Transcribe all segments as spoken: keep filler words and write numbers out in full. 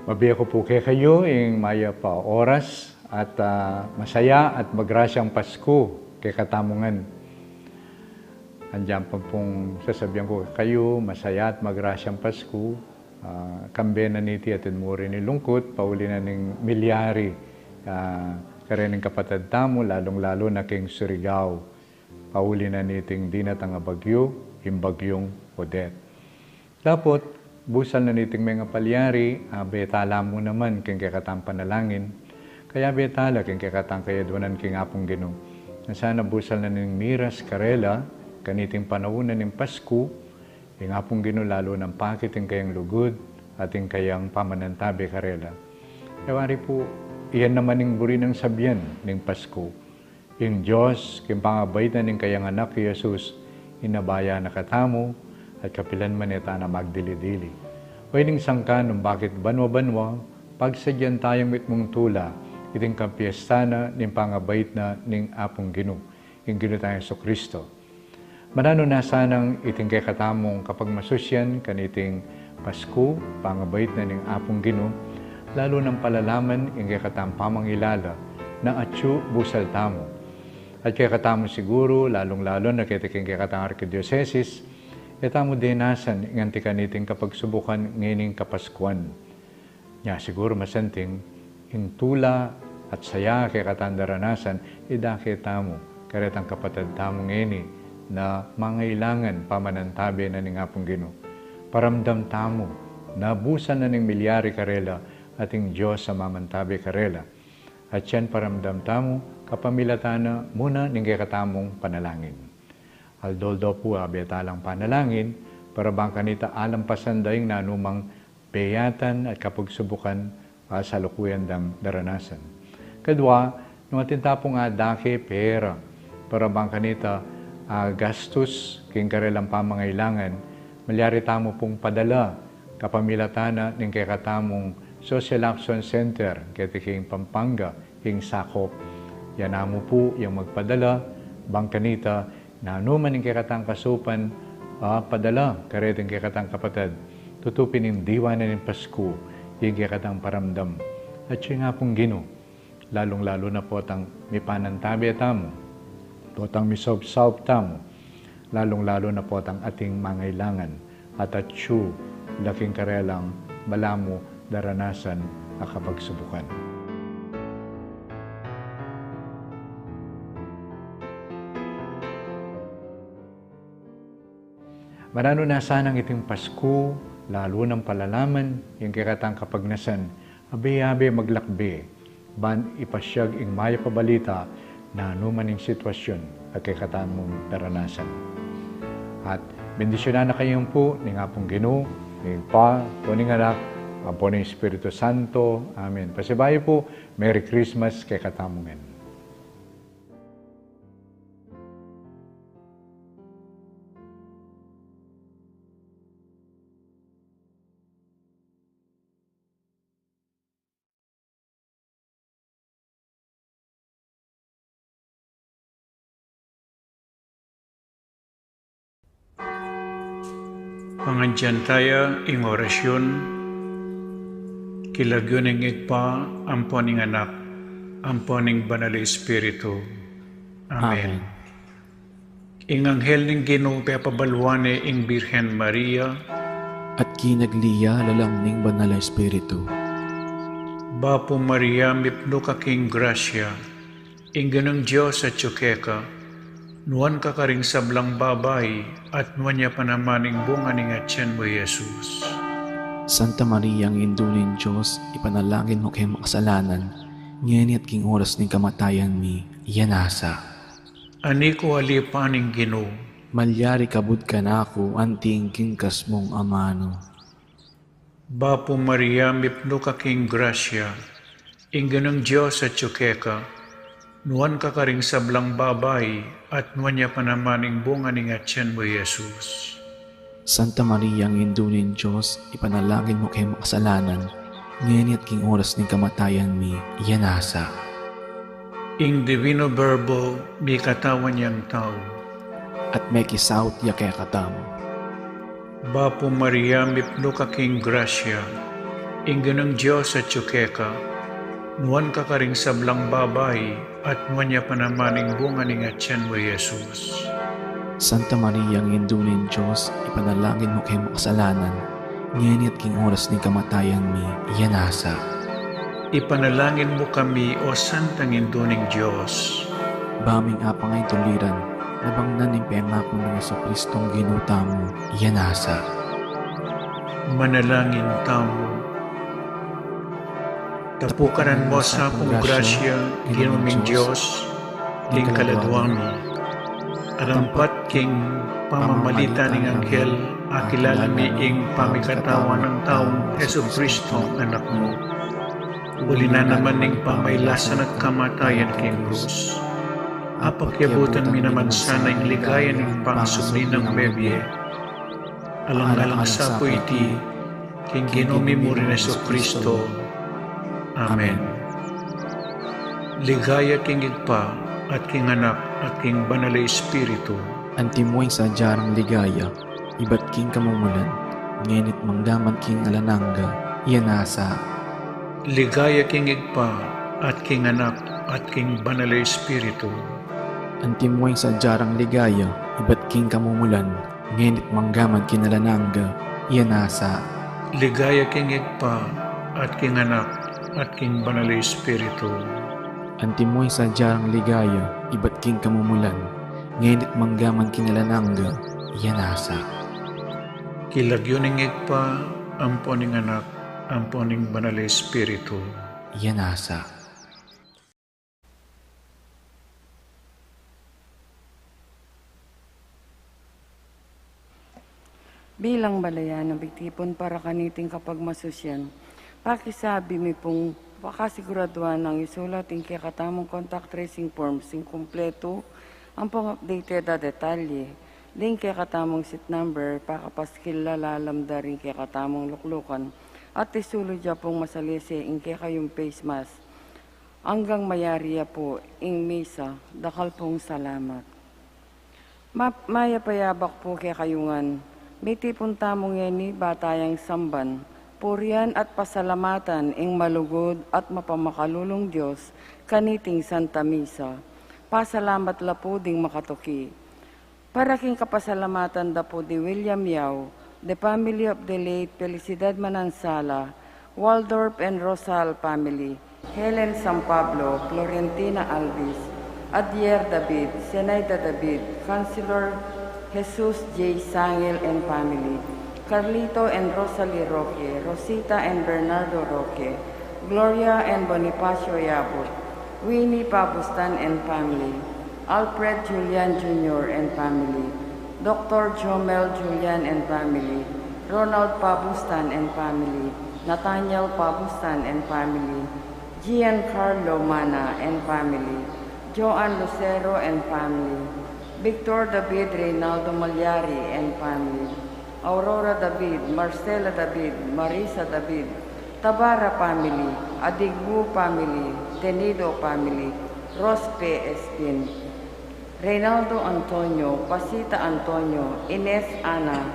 Mabie ku pu kekayu ing mayap a oras at, ah, masaya at magrasyang Pasku kekatamu ngan. Andiyan pa pung sasabian ku kekayu, masaya at magrasyang Pasku. Ah, kambe na niti atin mu rin ing lungkut, pauli na ning milyari, ah, karening kapatad tamu, lalung-lalu na king Surigao. Pauli na niting dinatang a bagyu, ing bagyung Odette. Dapot, busal na niting mengapalyari, abe tala mu naman king kekatang panalangin, kaya abe tala king kekatang kayadwanan king Apung Ginu. Na sana busal na ning miras karela, kaniting panaun na ning Pasku, ing Apung Ginu lalu nang pakit ing kayang lugud, at ing kayang pamanantabe karela. Kaya wari pu, iyan naman ing buri nang sabian ning Pasku. Ing Dios, king pangabait na ning kayang anak i Jesus, inabaya na katamu, at kapilan man e tana magdili-dili. O ining sangkan nung bakit banwa-banwa, pagsadyan tayang mitmung tula, iting kapiesta na ning pangabait na ning Apung Ginu, ing Ginu tang Jesucristo. Mananu na sanang iting kekatamung kapagmasusyan kaniting Pasku, pangabait na ning Apung Ginu, lalu nang palalaman ing kekatang pamangilala na atyu busal tamu. At kekatamu siguru, lalung-lalu na keti king kekatang arkidiosesis, e tamu denasan ing anti kaniting kapagsubukan ngening Kapaskuan. Nya siguru masanting, ing tula at saya kekatang daranasan, idake tamu, karetang kapatad tamu ngeni, na mangailangan pamanantabe na ning Apung Ginu. Paramdam tamu, na busal na ning milyari karela, at ing Dios a mamantabe karela. At yan paramdam tamu, kapamilatan na mu na ning kekatamung panalangin. Aldo-aldo pu abe talang panalangin, para bang kanita alampasan da ing nanumang peyatan at kapagsubukan a salukuyan dang daranasan. Kadwa, nung atin ta pung adake pera, para bang kanita, ah, gastus king karelang pamangailangan, malyari tamu pung padala, kapamilatan na ning kekatamung Social Action Center, keti king Pampanga, ing sakop. Yan namu pu yang magpadala, bang kanita, nanu man ing kekatang kasupan, ah, padala, kareting kekatang kapatad, tutu pin ing diwa na ning Pasku, ing kekatang paramdam. At ing Apung Ginu, lalung-lalu na potang mipanantabe tamu, potang misaupsaup tamu, lalung-lalu na potang ating mangailangan, at atyu la king karelang balamu daranasan a kapagsubukan. Mananu na sanang iting Pasku, lalu nang palalaman ing kekatang kapagnasan, abe-abe maglakbe, ban ipasyag ing mayap a balita nanu man ing sitwasyun a kekatamung daranasan. At bendisyunan na kayu pu ning Apung Ginu, ning Ibpa, ampo ning Anak, ampo ning Espiritu Santo. Amen. Pasibayu pu, Merry Christmas kekatamu ngan. Pangadyan taya ing orasyun. King lagyu ning Ibpa, ampo ning Anak, ampo ning Banal a Espiritu. Amen. Amen. Ing anghel ning Ginu pepabaluan ne ing Birhen Maria. At kinagli ya lalam ning Banal a Espiritu. Bapu Maria, mipnu ka king grasya, ing Ginung Dios atyu keka, nuan ka karing sablang babai, at nuan ya pa naman ing bunga ning atian mu, i Jesus. Santa Maria, Indu ning Dios, ipanalangin mu keng makasalanan, ngeni at king oras ning kamatayan mi. Amen. Anti mu ing Ibpa ning Ginu. Malyari kabud kanaku anti ing kingkas mung amanu. Bapu Maria, mipnu ka king grasya, ing Ginung Dios atyu keka, nuan ka karing sablang babai, at nuan ya pa naman ing bunga ning atian mu, i Jesus. Santa Maria, Indu ning Dios, ipanalangin mu keng makasalanan, ngeni at king oras ning kamatayan mi. Amen. Ing Divino Verbo mikatawan yang tau. At mekisaut ya kekatamu. Bapu Maria, mipnu ka king grasya, ing Ginung Dios atyu keka, nuan ka karing sablang babai, at nuan ya pa naman ing bunga ning atian mu, i Jesus. Santa Maria, Indu ning Dios, ipanalangin mu keng makasalanan, ngeni at king oras ning kamatayan mi. Amen. Ipanalangin mu kami, O Santang Indu ning Dios. Ba ming apang ay tuliran, nabangnan ing pengaku nang Jesucristong Ginu tamu. Amen. Manalangin tamu. Tapukaran mu sa pung grasya, Ginu ming Dios, king kaladua mi. Arampat king pamamalit ning anghel, akilala mi ing pamikatawan nang taung Jesucristo, Anak mu. Uli na naman ning pamailasan at kamatayan king krus, apakyabutan mi naman sana ing ligaya ning pangasubli nang mebie. Alang-alang sa pu iti, king Ginu mi mu ring Jesucristo. Amen. Ligaya king Ibpa, at king Anak, at king Banal a Espiritu. Antimo ing sadya rang ligaya, ibat king kamumulan, ngeni't manggaman king alang angga. Amen. Ligaya king Ibpa, at king Anak, at king Banal a Espiritu. Antimo ing sadya rang ligaya, ibat king kamumulan, ngeni't manggaman king alang angga. Amen. Ligaya king Ibpa, at king Anak, at king Banal a Espiritu. Antimo ing sadya rang ligaya, ibat king kamumulan, ngeni't manggaman king alang angga. Amen. King lagyu ning Ibpa, ampo ning Anak, ampo ning Banal a Espiritu. Amen. Bilang balayan a migtipun para kaniting kapagmasusyan, pakisabi mi pung pakasiguraduan nang isulat ing kekatamung contact tracing forms ing kumpletu ampong updated a detalye, ding kekatamung seat number, pakapaskil la lalam da ring kekatamung luklukan, at isulud ya pung masalese ing kekayung face mask. Anggang mayari ya pu ing misa, dakal pung salamat. Ma-, mayap a yabak pu kekayu ngan. Mitipun tamu ngeni ba tayang samban, purian at pasalamatan ing malugud at mapamakalulung Dios kaniting Santa Misa. Pasalamat la pu ding makatuki. Para king kapasalamatan da pu di William Yao, The family of the late Felicidad Manansala, Waldorf and Rosal family, Helen San Pablo, Florentina Alvis, Adier David, Zenaida David, Councilor Jesus J. Sangil and family, Carlito and Rosalie Roque, Rosita and Bernardo Roque, Gloria and Bonifacio Yabut, Winnie Pabustan and family, Alfred Julian Junior and family, Doctor Jomel Julian and family, Ronald Pabustan and family, Nathaniel Pabustan and family, Giancarlo Mana and family, Joan Lucero and family, Victor David Reynaldo Malyari and family, Aurora David, Marcela David, Marisa David, Tabara family, Adigbu family, Tenido family, Rospe Espin, Reynaldo Antonio, Pasita Antonio, Ines Ana,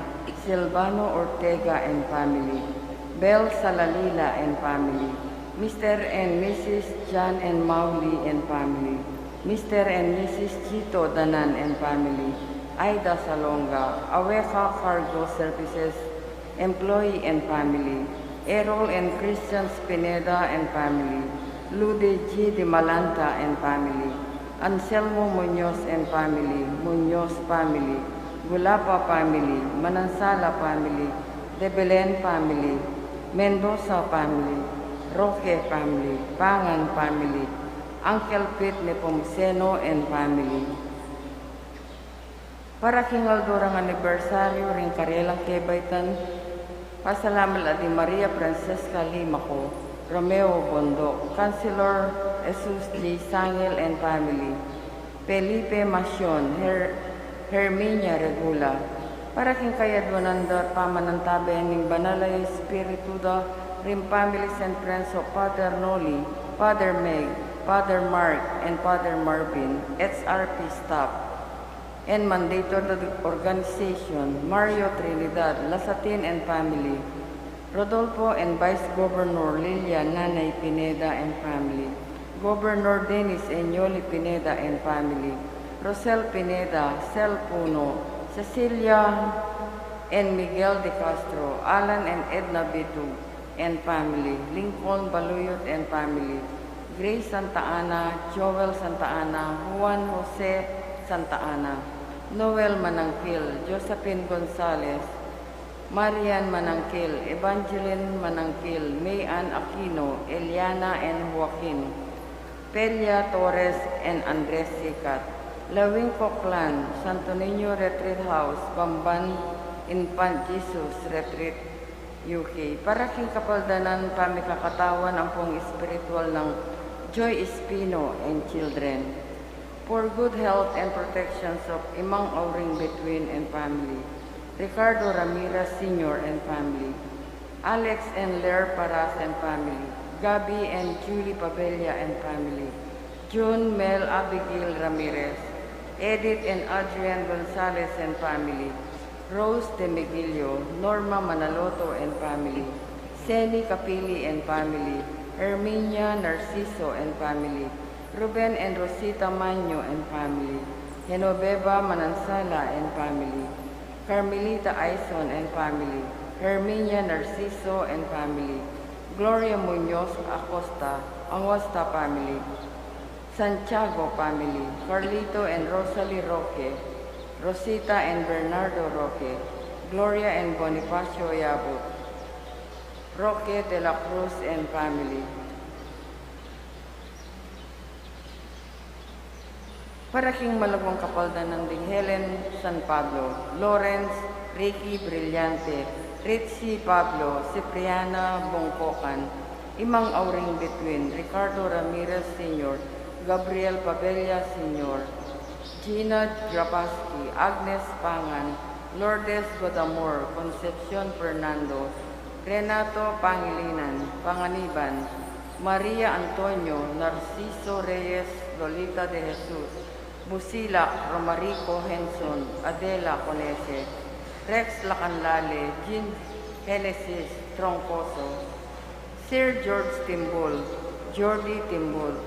Silvano Ortega and family, Bel Salalila and family, Mister and Missus John and Mauli and family, Mister and Missus Chito Danan and family, Aida Salonga, Aweka Cargo Services employee and family, Errol and Christian Pineda and family, Lude G. de Malanta and family, Anselmo Muñoz and family, Muñoz family, Gulapa family, Manansala family, De Belen family, Mendoza family, Roque family, Pangan family, Uncle Pete Nepomuceno and family. Para king aldo rang anibersaryu ring karelang kebaitan, pasalamat la di Maria Francesca Limaco, Romeo Bondoc, Councilor Jesus J. Sangil and family, Felipe Macion, Her-, Herminia Regula. Para king kayadwanan da pamanantabe ning Banal a Espiritu da ring families and friends of Father Noli, Father Meg, Father Mark, and Father Marvin, H R P staff and mandator da organization, Mario Trinidad, Lasatin and family, Rodolfo and Vice Governor Lilia Nanay Pineda and family, Governor Dennis Eñoli Pineda and family, Rosel Pineda, Sel Puno, Cecilia and Miguel de Castro, Alan and Edna Bitug and family, Lincoln Baluyot and family, Grace Santa Ana, Joel Santa Ana, Juan Jose Santa Ana, Noel Manangkil, Josephine Gonzalez, Marian Manangkil, Evangeline Manangkil, May Ann Aquino, Eliana and Joaquin, Pelia Torres and Andres Sicat, Lawing Coclan, Santo Niño Retreat House, Bamban, Infant Jesus Retreat, U K. Para king kapaldanan pamikakatawan ampong espiritual nang Joy Espino and children. For good health and protections of Imang Auring Between and family, Ricardo Ramirez Senior and family, Alex and Ler Paras and family, Gabby and Julie Pabella and family, June Mel Abigail Ramirez, Edith and Adrian Gonzalez and family, Rose de Miguelio, Norma Manaloto and family, Seni Capili and family, Herminia Narciso and family, Ruben and Rosita Maño and family, Genoveva Manansala and family, Carmelita Aison and family, Herminia Narciso and family, Gloria Muñoz Acosta, Angosta family, Santiago family, Carlito and Rosalie Roque, Rosita and Bernardo Roque, Gloria and Bonifacio Yabut, Roque de la Cruz and family. Para king malagwang kapaldanan ding Helen San Pablo, Lawrence, Ricky Brillante, Ritzy Pablo, Cipriana Bongkokan, Imang Auring Between, Ricardo Ramirez Senior, Gabriel Pabella Senior, Gina Grapaski, Agnes Pangan, Lourdes Godamor, Concepcion Fernando, Renato Pangilinan, Panganiban, Maria Antonio, Narciso Reyes, Lolita de Jesus, Busilak, Romarico Henson, Adela Conese, Rex Lacanlale, Jean Genesis Troncoso, Sir George Timbul, Jordy Timbul,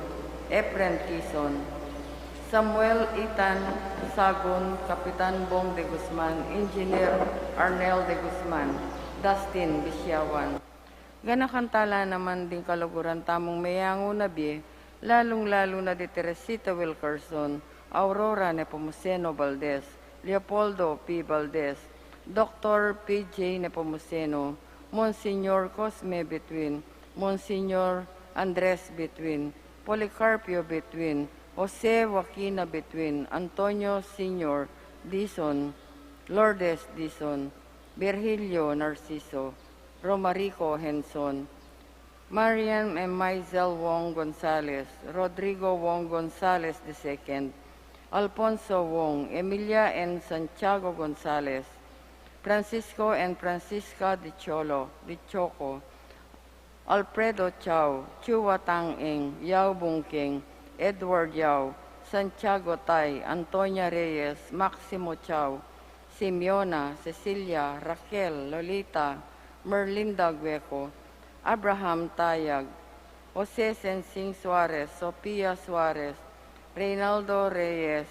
Efren Tison, Samuel Ethan Sagun, Kapitan Bong de Guzman, Engineer Arnel de Guzman, Dustin Bisiawan. Ganakan tala naman ding kaluguran tamung meyangu na bie, lalung-lalu na di Teresita Wilkerson, Aurora Nepomuceno Valdez, Leopoldo P. Valdez, Doctor P J Nepomuceno, Monsignor Cosme Between, Monsignor Andres Between, Policarpio Between, Jose Joaquina Between, Antonio Senior Dizon, Lourdes Dizon, Virgilio Narciso, Romarico Henson, Marian and Maisel Wong Gonzalez, Rodrigo Wong Gonzalez the second, Alfonso Wong, Emilia and Santiago Gonzalez, Francisco and Francisca de Cholo, de Choco, Alfredo Chao, Chua Tang Eng, Yao Bungkeng, Edward Yao, Santiago Tai, Antonia Reyes, Maximo Chao, Simeona, Cecilia, Raquel, Lolita, Merlinda Gueco, Abraham Tayag, Jose Sensing Suarez, Sofia Suarez, Reynaldo Reyes,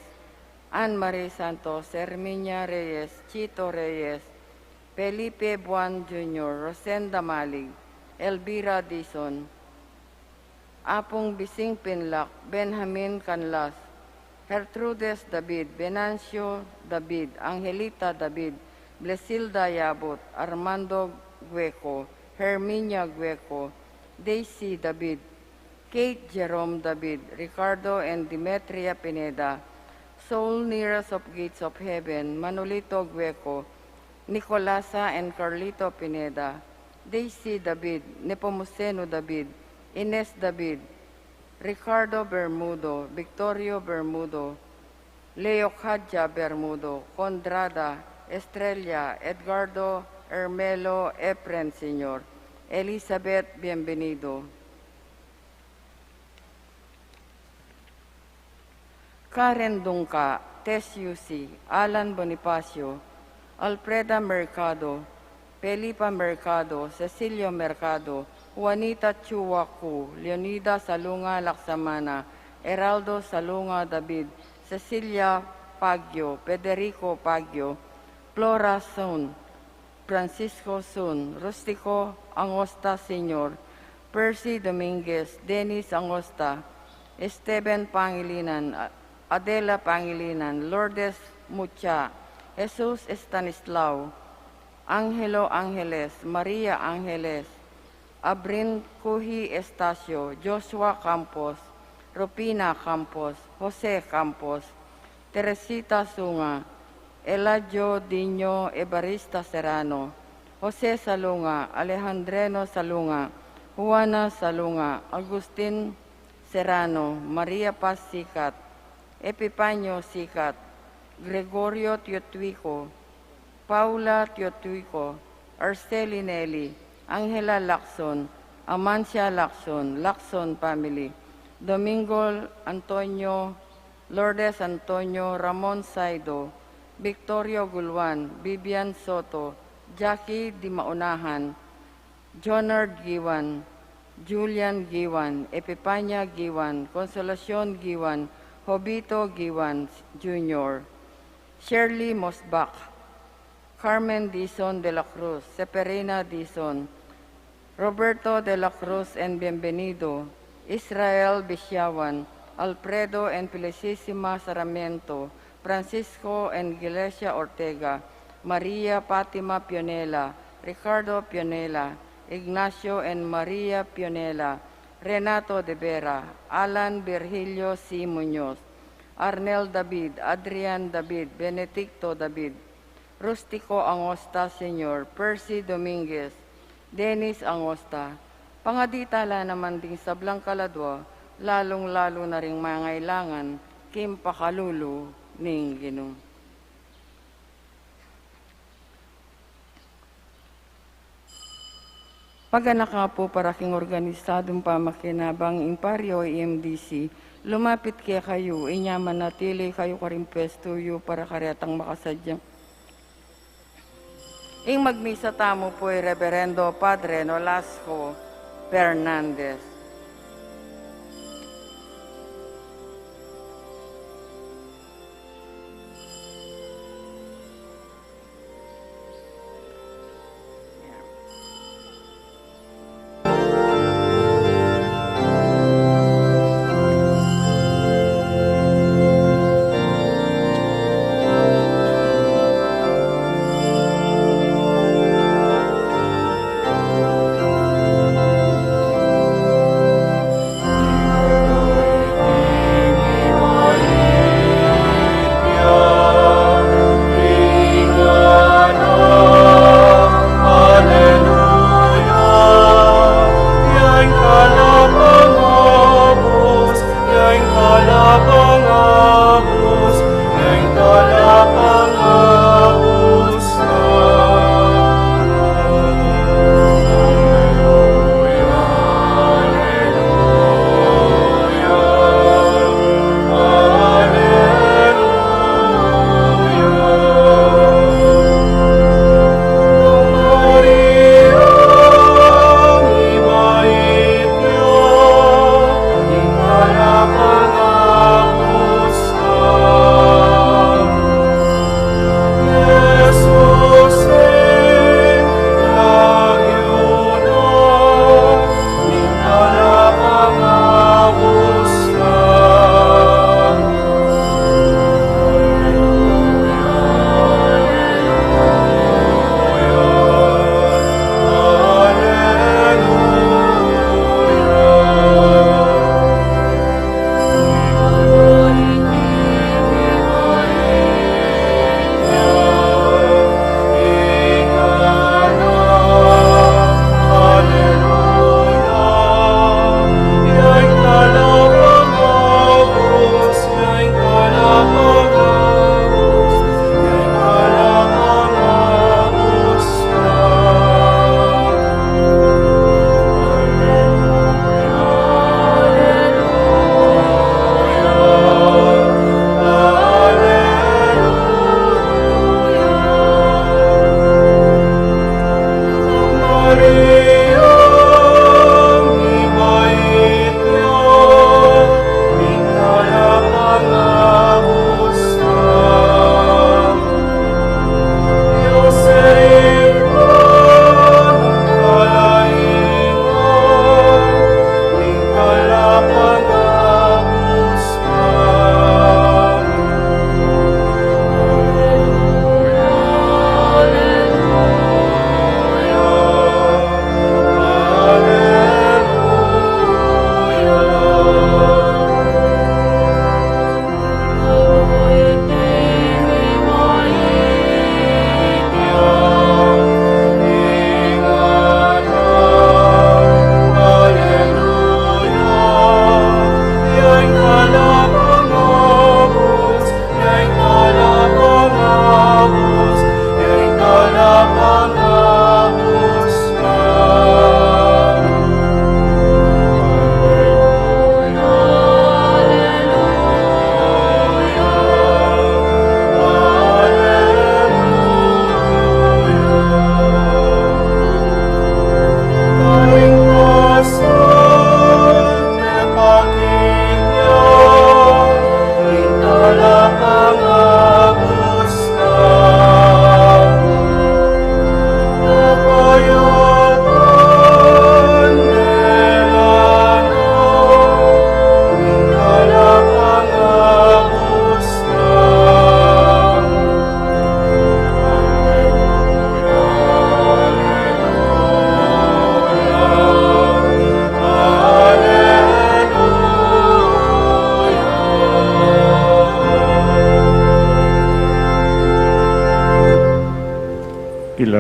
Anne Marie Santos, Herminia Reyes, Chito Reyes, Felipe Buan Junior, Rosenda Malig, Elvira Dizon, Apung Bising Pinlac, Benjamin Canlas, Gertrudes David, Venancio David, Angelita David, Blesilda Yabut, Armando Gueco, Herminia Gueco, Daisy David, Kate Jerome David, Ricardo and Demetria Pineda, Soul Nearest of Gates of Heaven, Manolito Gueco, Nicolasa and Carlito Pineda, Daisy David, Nepomuceno David, Ines David, Ricardo Bermudo, Victorio Bermudo, Leocadia Bermudo, Condrada, Estrella, Edgardo, Hermelo, Efren Senior, Elizabeth Bienvenido, Karen Dungca, Tess Yusi, Alan Bonifacio, Alfreda Mercado, Felipa Mercado, Cecilio Mercado, Juanita Chuacu, Leonida Salunga Laksamana, Heraldo Salunga David, Cecilia Pagio, Federico Pagio, Flora Sun, Francisco Sun, Rustico Angosta Senior, Percy Dominguez, Dennis Angosta, Esteban Pangilinan, A-, Adela Pangilinan, Lourdes Mucha, Jesus Estanislao, Angelo Angeles, Maria Angeles, Abrin Cuji Estacio, Joshua Campos, Rufina Campos, Jose Campos, Teresita Sunga, Eladio Dino Evarista Serrano, Jose Salunga, Alejandreno Salunga, Juana Salunga, Agustin Serrano, Maria Paz Sicat, Epifanio Sicat, Gregorio Teotuico, Paula Teotuico, Arceli Nelly, Angela Lacson, Amancia Lacson, Lacson family, Domingo Antonio, Lourdes Antonio, Ramon Saido, Victorio Guluan, Vivian Soto, Jackie Dimaunahan, Jonard Giwan, Julian Giwan, Epipania Giwan, Consolacion Giwan, Jovito Giwan Junior, Shirley Mosbach, Carmen Dizon de la Cruz, Seferina Dizon, Roberto de la Cruz and Bienvenido, Israel Bisiawan, Alfredo and Felicissima Sarmiento, Francisco and Iglesia Ortega, Maria Fatima Pionela, Ricardo Pionela, Ignacio and Maria Pionela, Renato de Vera, Alan Virgilio C. Muñoz, Arnel David, Adrian David, Benedicto David, Rustico Angosta Senior, Percy Dominguez, Dennis Angosta, pangadi tala naman ding sablang kaladua, lalung-lalu na ring mangailangan king pakalulu ning Ginu. Paganaka pu para king organisadung pamakinabang ing Pari o E M D C, lumapit kekayu, inya manatili kayu karing pwestu yu para karetang makasadya. Ing magmisa tamu pu i Reverendo Padre Nolasco Fernandez.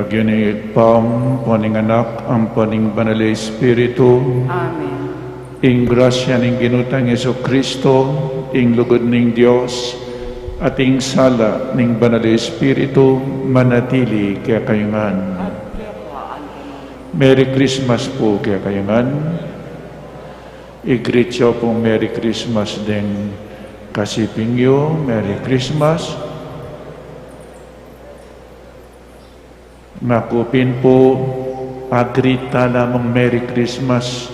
King Ibpa, ampo ning Anak, ampo ning Banal a Espiritu. Amen. Ing grasya ning Ginu tang Jesucristo, ing lugud ning Dios, at ing sala ning Banal a Espiritu, manatili kekayu ngan. Merry Christmas pu kekayu ngan. I-greet yu pung Merry Christmas deng kasiping yu. Merry Christmas. Ngaku pin pu, a-greet tala mung Merry Christmas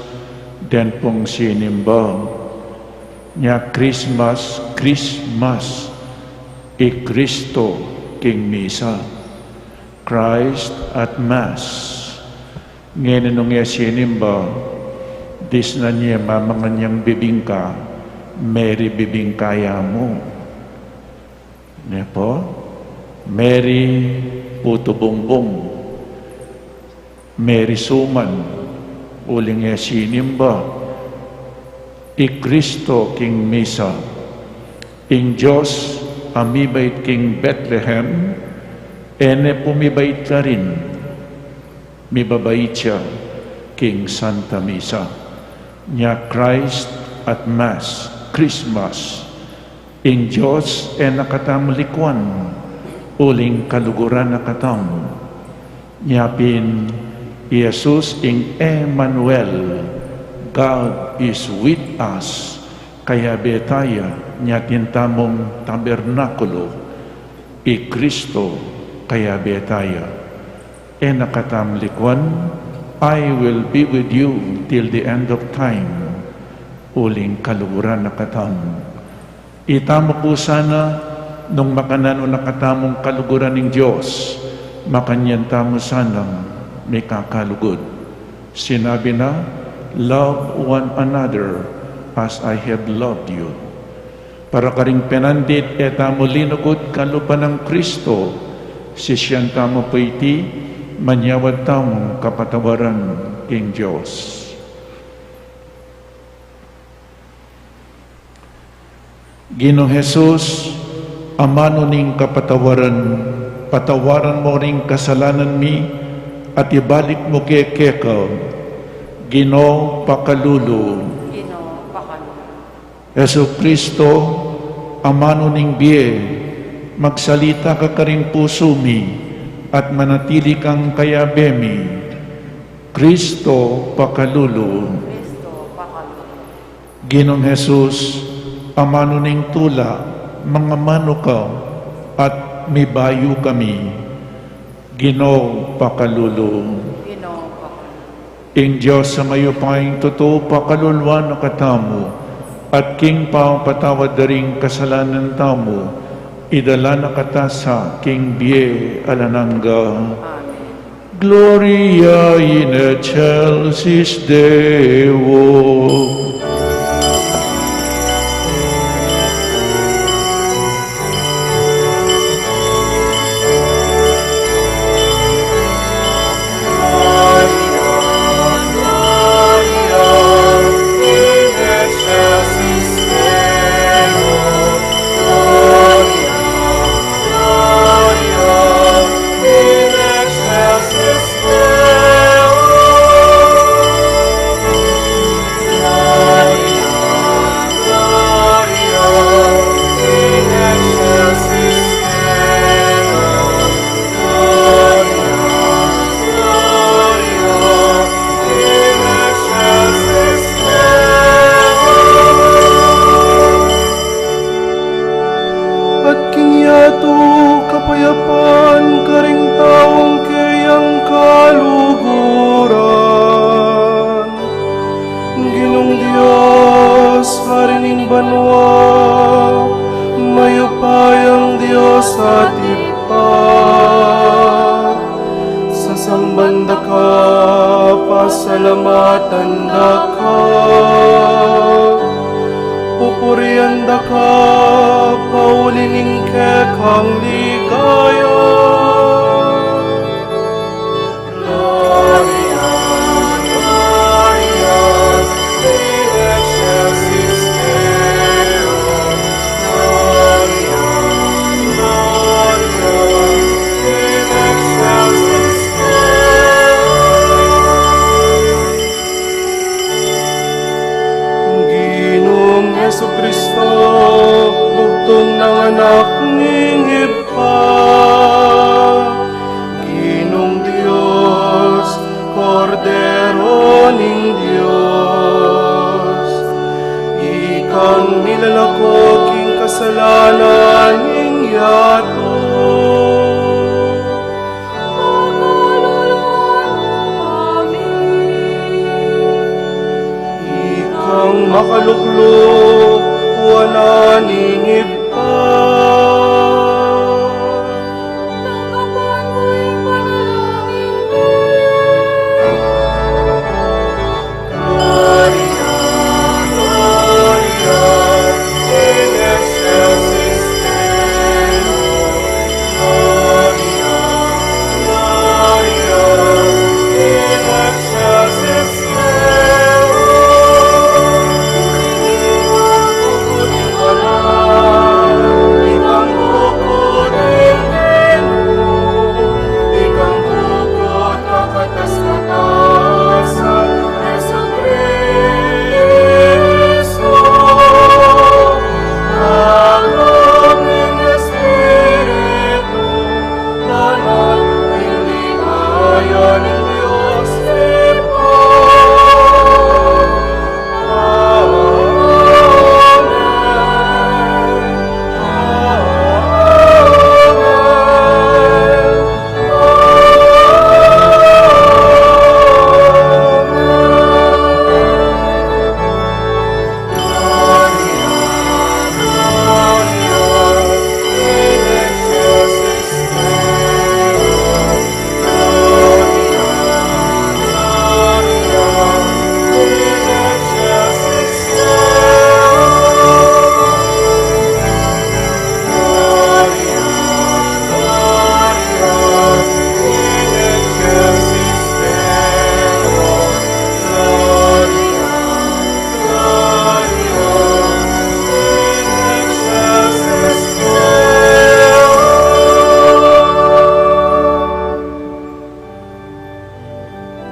den pung sinimba. Nya Christmas, Christmas, i Kristo king misa. Christ at Mass. Ngeni nung e sinimba, disnan ye mamangan yang bibingka, Merry bibingka ya mu. Ne pu? Merry putu bungbung, Merry suman, uling e sinimba i Kristo king misa. Ing Dios a mibait king Betlehem, e ne pu mibait karin, mibabait ya king Santa Misa. Nya Christ at Mass, Christmas. Ing Dios e na katamu likuan, uling kaluguran na katamu. Nya pin i Jesus ing Emmanuel, God is with us, kayabe taya. Nya atin tamung tabernakulo, i Kristo kayabe taya. E na katamu likuan, "I will be with you till the end of time." Uling kaluguran na katamu. Itamu pu sana, nung makananu na katamung kaluguran ning Dios, makanyan tamu sanang mikakalugud. Sinabi na, "Love one another as I have loved you." Para karing penandit, e tamu linugud kalupa nang Kristo, sisian tamu pu iti, manyawad tamung kapatawaran king Dios. Ginung Jesus, amanu ning kapatawaran, patawaran mu ring kasalanan mi, at ibalik mu ke keka. Ginu, pakalulu. Ginu, pakalulu. Jesucristo, amanu ning bie, magsalita ka karing pusu mi, at manatili kang kayabe mi. Cristo, pakalulu. Cristo, pakalulu. Ginung Jesus, amanu ning tula, mangamanu ka, at mibayu kami. Ginu, pakalulu. Ginu, pakalulu. Ing Dios a mayupayang tutu, pakaluluan na katamu, at king pamapatawad da ring kasalanan tamu, idala na kata sa king bie alang angga. Amen. Gloria in excelsis Deo. At king yatu kapayapan karing taung keyang kaluguran. Ginung Dios, Ari ning banua, mayupayang Dios at Ibpa, sasamban da ka, pasalamatan da ka, pupurian da ka, pauli ning kekang ligaya. Gloria, Gloria in excelsis Deo. Gloria, Gloria in excelsis Jesucristo, bugtung nang Anak ning Ibpa, Ginung Dios, Kordero ning Dios, ikang milalako king kasalanan ning yatu. Ikang makalukluk wanan ning Ibpa.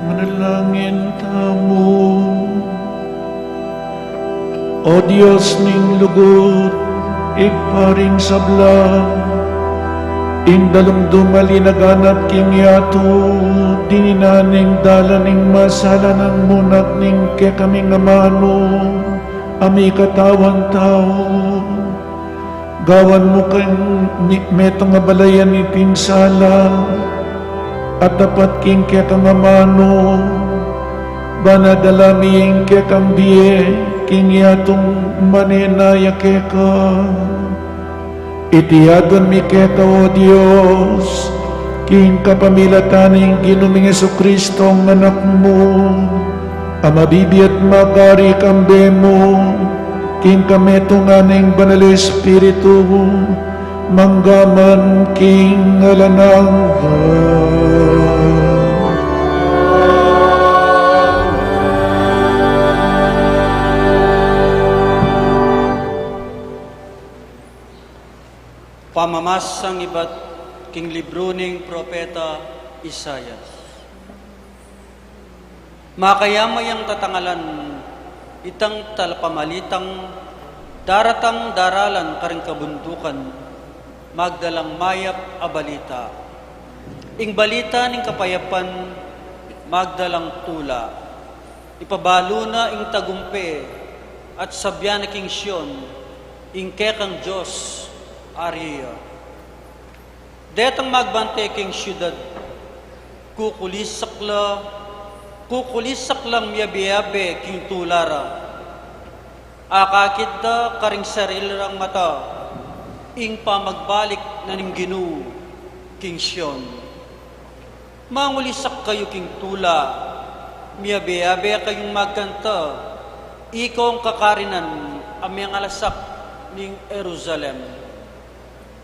Manalangin tamu. O Dios ning lugud, Ibpa ring sabla, ing dalumdum a linaganap king yatu, dininan ning dalan ning masalan nang munak ning kekaming amanu a mikatawan tau. Gawan mu kang mi-, metung a balayan iting sala a tapat king kekang amanu, ban adala mi ing kekang bie king yatung manenaya keka. Iti aduan mi keka, O Dios, king kapamilatan ning Ginu ming Jesucristo, Anak mu, a mabibie at magari kambe mu, king kametungan ning Banal Espiritu, mangga man king alang angga. Pamamasang ibat king libru ning propeta Isaias. Makayamayang tatangalan itang talapamalitang daratang daralan karing kabundukan, magdalang mayap a balita. Ing balita ning kapayapan, magdalang tula. Ipabalu na ing tagumpe at sabian na king Sion, ing kekang Dios, Ari ya. Detang magbante king siudad, kukulisak la, kukulisak lang miyabe-abe king tula ra. Akakit da karing sarili rang mata ing pamagbalik na ning Ginu king Sion. Mangulisak kayu king tula, miyabe-abe kayung magkanta, ikong kakarinan a mengalasak ning Jerusalem.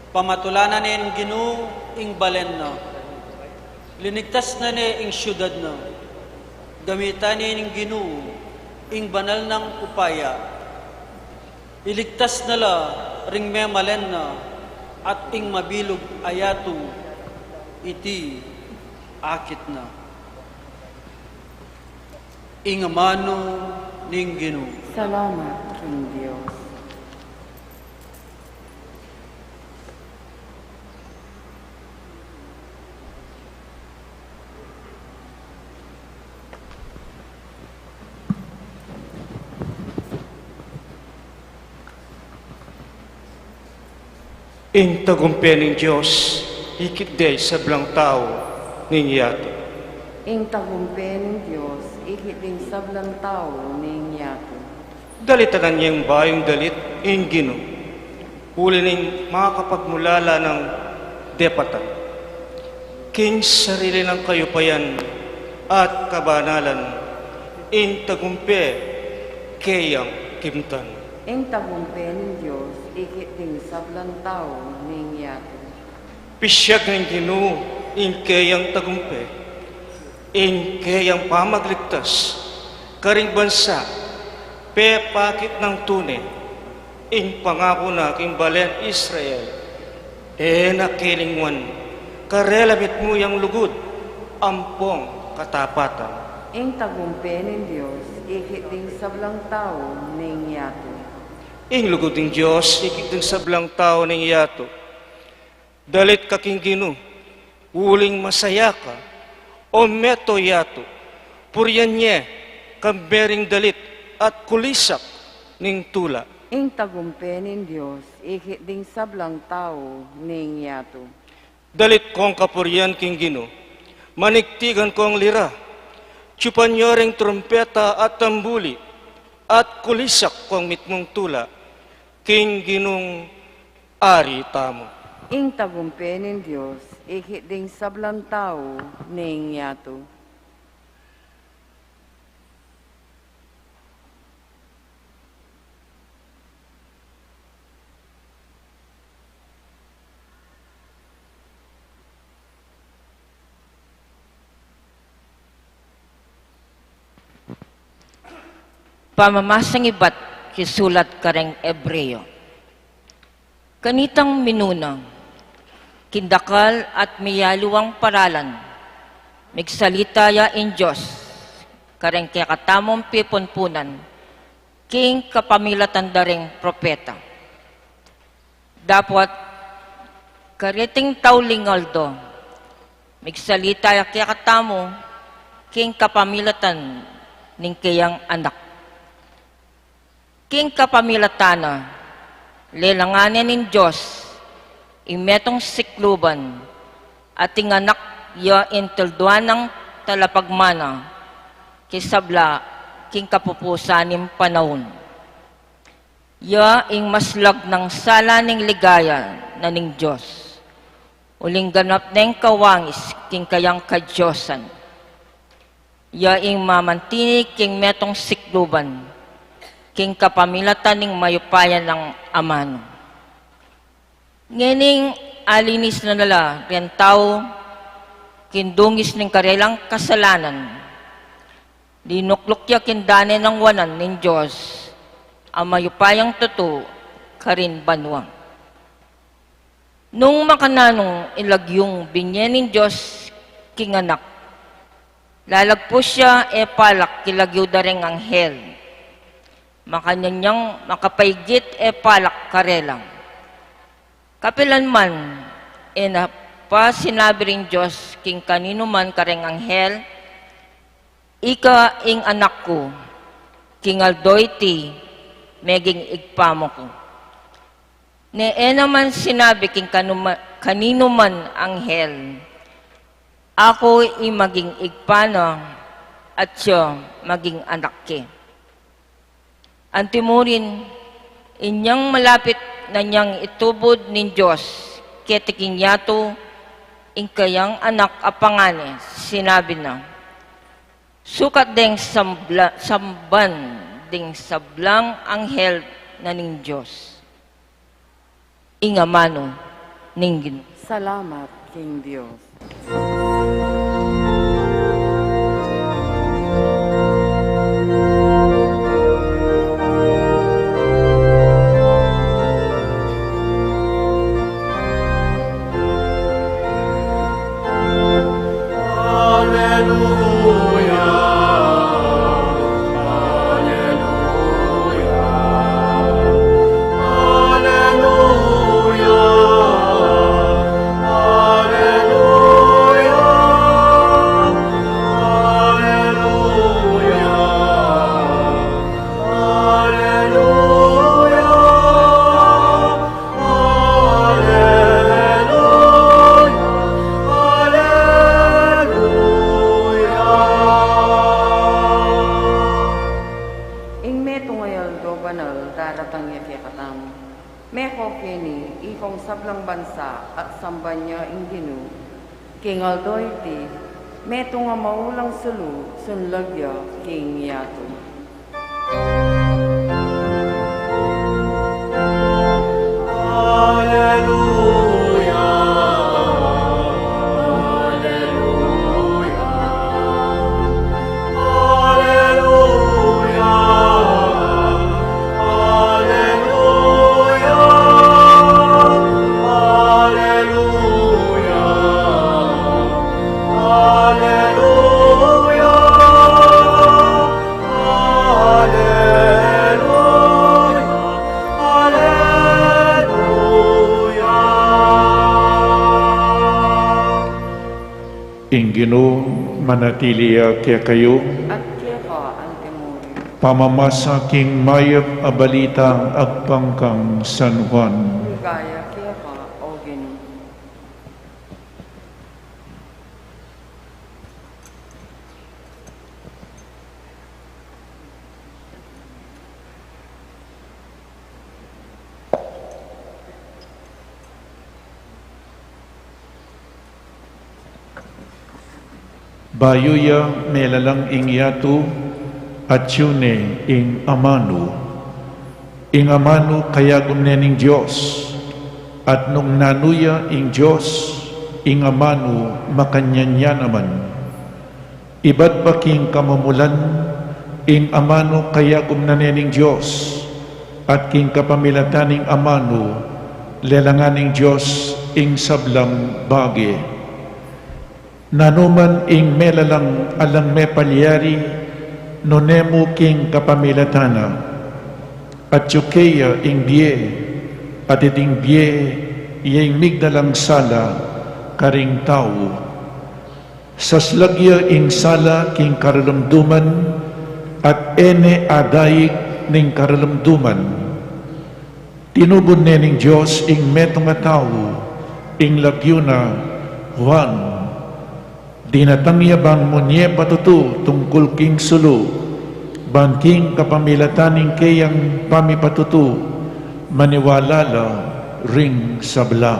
Pamatulanan ne ning Ginu ing balen na. Linigtas na ne ing siudad na. Gamitan ne ning Ginu ing banal nang upaya. Iligtas na la ring memalen na at ing mabilug a yatu. Iti akit na. Ing amanu ning Ginu. Salamat king Dios. Ing tagumpe ning Dios ikit ding sablang tau ning yatu. Ing tagumpe ning Dios ikit ding sablang tau ning yatu. Dalitan ne yang bayung dalit ing Ginu, uli ning makapagmulala nang depatan. King sarili nang kayupayan at kabanalan, ing tagumpe keyang kimtan. Ing tagumpe ning Dios ikit ding sablang tau ning yatu. Pisyag ning Ginu ing keyang tagumpe, ing keyang pamagligtas karing bansa, pepakit nang tune ing pangaku na king balen Israel. E na kelingwan karela mitmu yang lugud ampong katapatan. Ing tagumpe ning Dios ikit ding sablang tau ning yatu. Ing lugud ning Dios ikit ding sablang tau ning yatu. Dalit ka king Ginu, uling masaya ka, o meto yatu, purian ye, kambe ring dalit at kulisak ning tula. Ing tagumpe ning Dios ikit ding sablang tau ning yatu. Dalit kong kapurian king Ginu, manigtigan kong lira, tsupan yo ring trumpeta at tambuli, at kulisak kong mitmung tula king Ginung Ari tamu. Ing tagumpe ning Dios ikit ding sablang tau ning yatu. Pamamasang ibat king sulat kareng Ebreo. Kanitang minuna, king dakal at miyaliwang paralan, migsalita ya ing Dios kareng kekatamung pipunpunan king kapamilatan da ring propeta. Dapot kareting tauling aldo, migsalita ya kekatamu king kapamilatan ning keyang Anak. King kapamilatan na, lelangan ne ning Dios ing metung sikluban, at ing Anak ya ing tulduan nang talapagmana king sabla king kapupusan ning panaun. Ya ing maslag nang sala ning ligaya na ning Dios, uling ganap neng kawangis king kayang kadiosan. Ya ing mamantinig king metung sikluban, king kapamilatan ning mayupaya nang amanu. Ngening alinis na na la reng tau king dungis ning karelang kasalanan, dinukluk ya king dane nang wanan ning Dios a mayupayang tutu karin banua. Nung makananu ing lagyung binye ning Dios king Anak, lalagpus ya e palak king lagyu da reng anghel. Makanyan yang makapaigit e palak karela. Kapilan man, e na pa sinabi ring Dios king kaninu man kareng anghel, "Ika ing Anak ku, king aldo iti meging Ibpa mu ku." Ne e naman sinabi king kanuma-, kaninu man anghel, "Aku ing maging Ibpa na, at siya maging Anak ke." Antimurin, inyang malapit na niyang itubud ning Dios keti king yatu ing kayang Anak a pangane, sinabi na, "Sukat deng sambla-, samban ding sablang anghel na ning Dios." Ing amanu ning Ginu. Salamat king Dios. Aleluya, aleluya, aleluya, aleluya. Banal, daratang ya kekatamu. Meko keni ikong sablang bansa at samban ya ing Ginu. King aldo iti, metung a maulang sulu, sunlag ya king yatu. Aleluya, aleluya, aleluya, aleluya, aleluya, aleluya, aleluya, aleluya. Ing Ginu manatili ya kekayu. At keka antimurin. Pamamasa king mayap a balita agpang kang San Juan. Ligaya keka, O Ginu. Bayu ya melalang ing yatu, atyu ne ing amanu. Ing amanu kayagum ne ning Dios, at nung nanu ya ing Dios, ing amanu makanyan ya naman. Ibat pa king kamumulan, ing amanu kayagum na ne ning Dios, at king kapamilatan ning amanu, lelangan ning Dios ing sablang bage. Nanu man ing melalang alang mepalyari, nune mu king kapamilatan na. Atyu keya ing bie, at iting bie ya ing migdalang sala karing tau. Saslag ya ing sala king karalumduman, at e ne adaig ning karalumduman. Tinubud ne ning Dios ing metung a tau, ing lagyu na Juan. Dinatang ya ban munye patutu tungkul king sulu, ban king kapamilatan ning keyang pamipatutu, maniwala la ring sabla.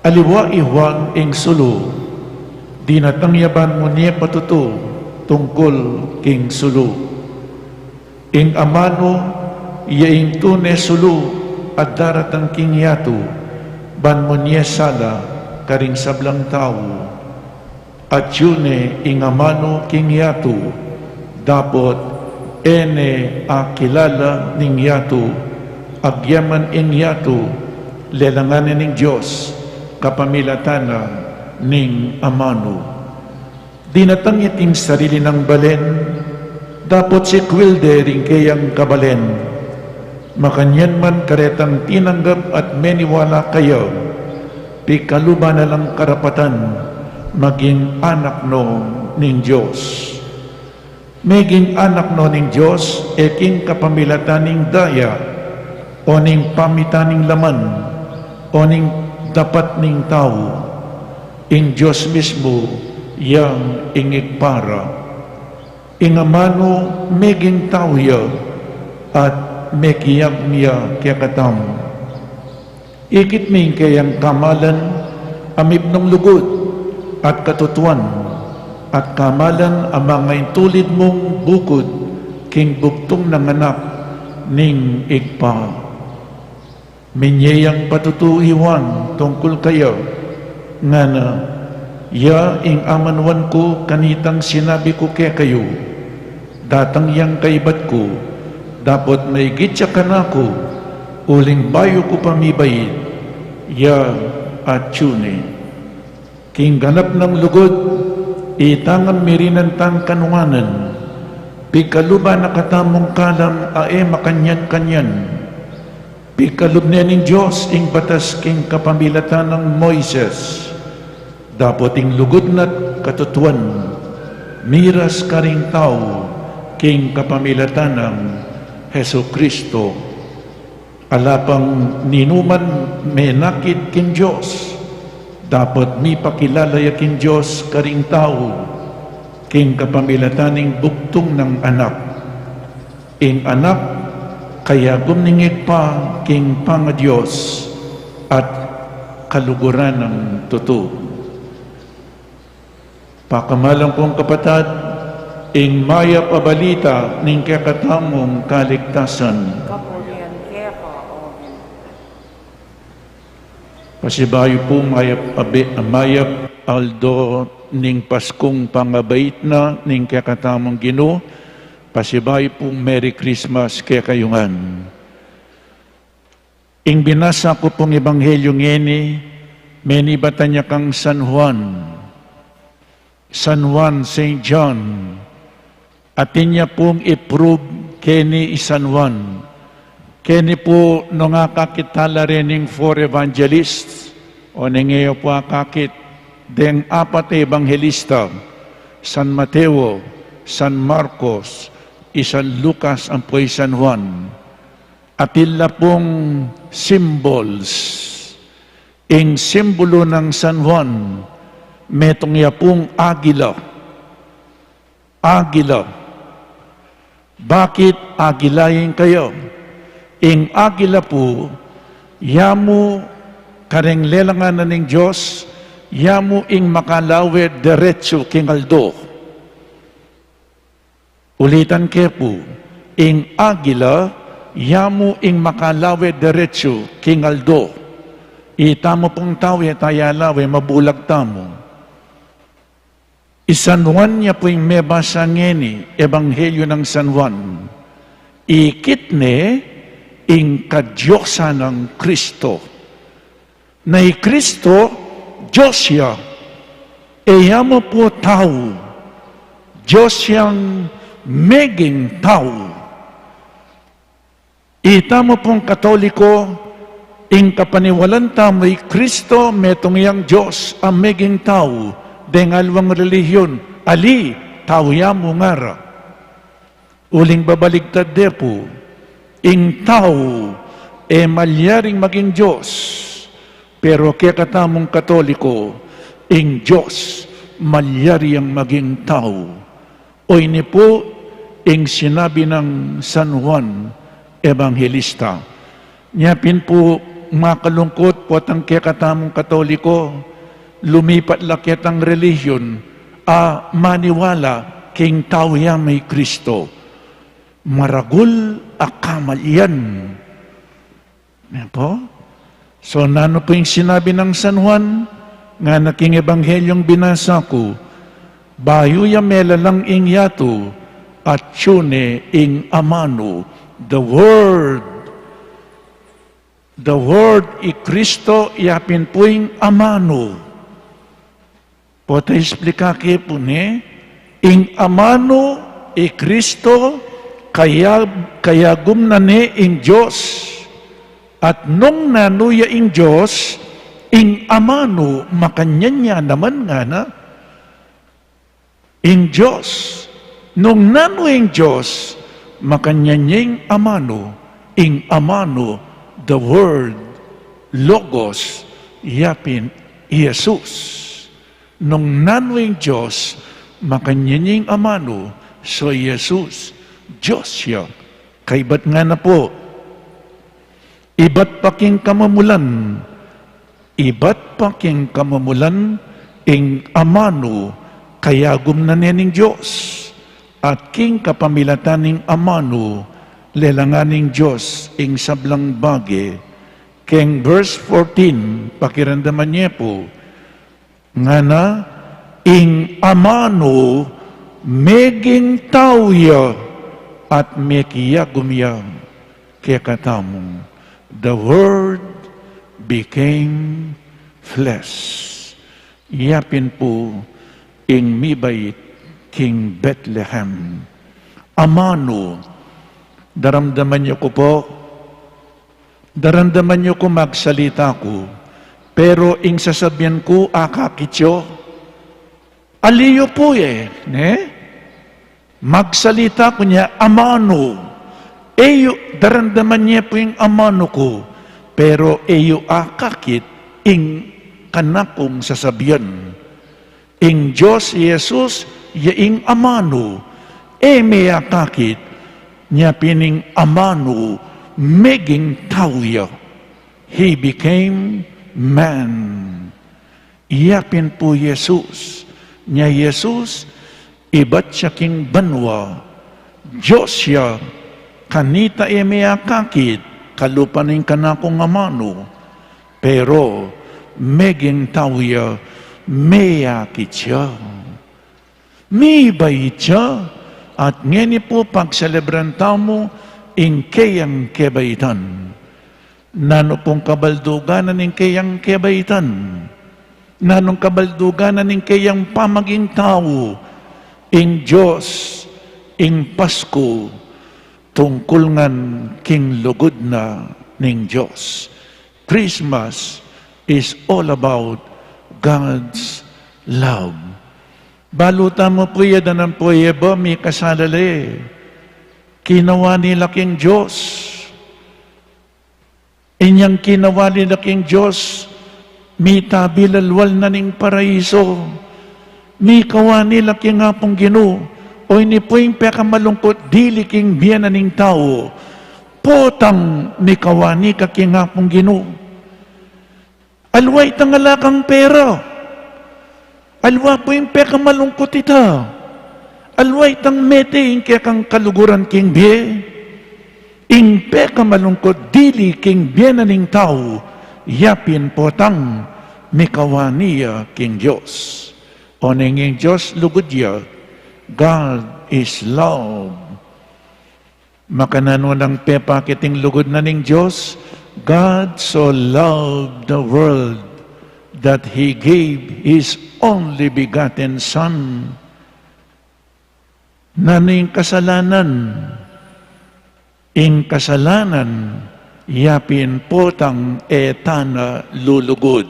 Aliwa i Juan ing sulu, dinatang ya ban munye patutu tungkul king sulu. Ing amanu ya ing tune sulu a daratang king yatu, ban munye sala karing sablang tau. Atyu ne ing amanu king yatu, dapot e ne akilala ning yatu, agyaman ing yatu, lelangan ne ning Dios, kapamilatan na ning amanu. Dinatang ya king sarili nang balen, dapot sikwil de ring keyang kabalen. Makanyan man karetang tinanggap at meniwala kaya, pikaluban na lang karapatan maging anak no ning Dios. Meging anak no ning Dios e king kapamilatan ning daya, o ning pamitan ning laman, o ning dapat ning tau. Ing Dios mismu yang ing Ibpa ra. Ing amanu meging tau ya, at mekiagum ya kekatamu. Ikit mi ing keyang kamalan a mipnung lugud at katutuan, at kamalan a mangaintulid mung bukud king bugtung nang anak ning Ibpa. Minye yang patutu i Juan tungkul kaya, ngana, ya ing amanuan ku kanitang sinabi ku kekayu, datang yang kaibat ku, dapot maigit ya kanaku, uling bayu ku pa mibait, ya atyu ne. King ganap nang lugud, itangan mi rin nang tang kanunganan, pikaluban na katamung kalam a e makanyan-kanyan. Pikalub ne ning Dios ing batas king kapamilatan nang Moises, dapot ing lugud na't katutuan miras karing tau king kapamilatan nang Jesucristo. Ala pang ninuman menakit king Dios, dapot mipakilala ya king Dios karing tau king kapamilatan ning bugtung nang Anak. Ing Anak Kayagum ning Ibpa king pangaDios at kaluguran nang tutu. Pakamalan kung kapatad, ing mayap a balita ning kekatamung kaligtasan. Kapurian keka, O Ginu. Pasibayu pu mayap a be-, mayap aldo ning Paskung pangabait na ning kekatamung Ginu. Pasibayu pu Merry Christmas kekayu ngan. Ing binasa ku pung ebanghelyu ngeni, menibatan ya kang San Juan. San Juan, Saint John. Atin ya pung i-prove keni i San Juan. Keni pu nung akakit tala rening four evangelists, o nung e ya pu akakit deng apat a ebanghelista, San Mateo, San Marcos, i San Lucas, ampo i San Juan. Atin la pung symbols. Ing simbulu nang San Juan, metung ya pung agila. Agila. Bakit agila ing kaya? Ing agila pu, ya mu kareng lelangan na ning Dios, ya mu ing makalawe deretsu king aldo. Ulitan ke pu, ing agila, ya mu ing makalawe deretsu king aldo. Itamu pung tau e ta ya lawe, mabulag tamu. I San Juan ya pu ing mebasa ngeni, Ebanghelyu nang San Juan. Ikit ne ing kadiosan nang Kristo. Na i Kristo, Dios ya. E ya mu pu tau, Dios yang meging tau. Itamu pung Katoliko, ing kapaniwalan tamu i Kristo metung yang Dios a meging tau, deng aliwang relihiyon, ali, tau ya mu ngara. Uling babaligtad de pu, ing tau e malyaring maging Dios, pero kekatamung Katoliko, ing Dios malyari yang maging tau. O ini pu ing sinabi nang San Juan Ebanghelista. Nya pin pu makalungkut potang kekatamung Katoliko, lumipat la ketang relihiyon a maniwala king tau yang i Kristo. Maragul a kamalyan. Yan pu. So, nanu pu ing sinabi nang San Juan? Ngana king Ebanghelyung binasa ku, bayu ya melalang ing yatu, atyu ne ing amanu, the Word. The Word, i Kristo, ya pin pu ing amanu. Pota isplika ke pu ne, ing amanu, i Kristo, kaya, kayagum na ne ing Dios. At nung nanu ya ing Dios, ing amanu, makanyan ya naman ngana. Ing Dios, nung nanu ing Dios, makanyan ya ing amanu, ing amanu, the Word, Logos, ya pin i Jesus. Nung nanu ing Dios, makanyan ya ing amanu, so i Jesus, Dios ya. Kaybat ngana pu, ibat pa king kamumulan, ibat pa king kamumulan, ing amanu, kayagum na ne ning Dios, at king kapamilatan ning amanu, lelangan ning Dios ing sablang bage. Keng verse fourteen, pakiramdaman ye pu, ngana, ing amanu meging tau ya at mekiyagum ya kekatamu. The Word became flesh. Ya pin pu ing mibait king Bethlehem. Amanu, daramdaman yu ku pu, daramdaman yu ku magsalita ku, pero ing sasabian ku akakit yu, ali yu pu e, ne? Magsalita ku nya amanu, e yu, daramdaman ye pu ing amanu ku, pero e yu akakit ing kanakung sasabian. Ing Dios i Jesus, ya ing amanu, e me akakit, nya pin ing amanu, Meging tau ya. He became man. Iya pin pu Jesus. Nya Jesus, ibat ya king banua. Dios ya, kanita e me akakit, kalupa ning kanakung amanu. Pero, meging tau ya, meyakit ya. Mibait ya, at ngeni pu pagselebran tamu ing keyang kebaitan. Nanu pung kabaldugan na ning keyang kebaitan? Nanung kabaldugan na ning keyang pamaging tau? Ing Dios, ing Pasku, tungkul ngan king lugud na ning Dios. Christmas is all about God's love. Balu tamu pu ya, danan pu ya ba mikasala la e. Kinawani la king Dios. Inyang kinawani la king Dios, mitabi la lual na ning paraiso. Mikawani la king Apung Ginu. O ini pu ing pekamalungkut dili king bie na ning tau. Potang mikawani ka king Apung Ginu. Aliwa itang ala kang pera. Aliwa pu ing pekamalungkut ita. Aliwa itang mete ing kekang kaluguran king bie. Ing pekamalungkut dili king bie na ning tau, yapin potang mikawani ya king Dios. Oneng ing Dios lugud ya, God is love. Makananu nang pepakit ing lugud na ning Dios? God so loved the world that He gave His only begotten Son. Nanu ing kasalanan? Ing kasalanan, yapin potang e tana lulugud.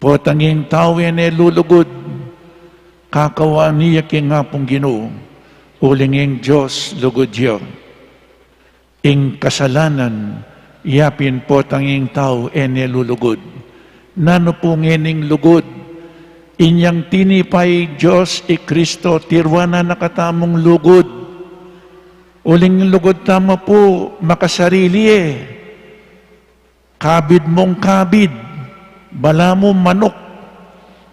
Potang ing tau e ne lulugud, kakawani ya king Apung Ginu, uling ing Dios lugud ya. Ing kasalanan, yapin potang ing tau e ne lulugud. Nanu pu ngening lugud? Inyang tinipa ing Dios i Kristo, tiruanan na katamung lugud. Uling lugud tamu pu, makasarili e. Kabid mung kabid, balamu manuk.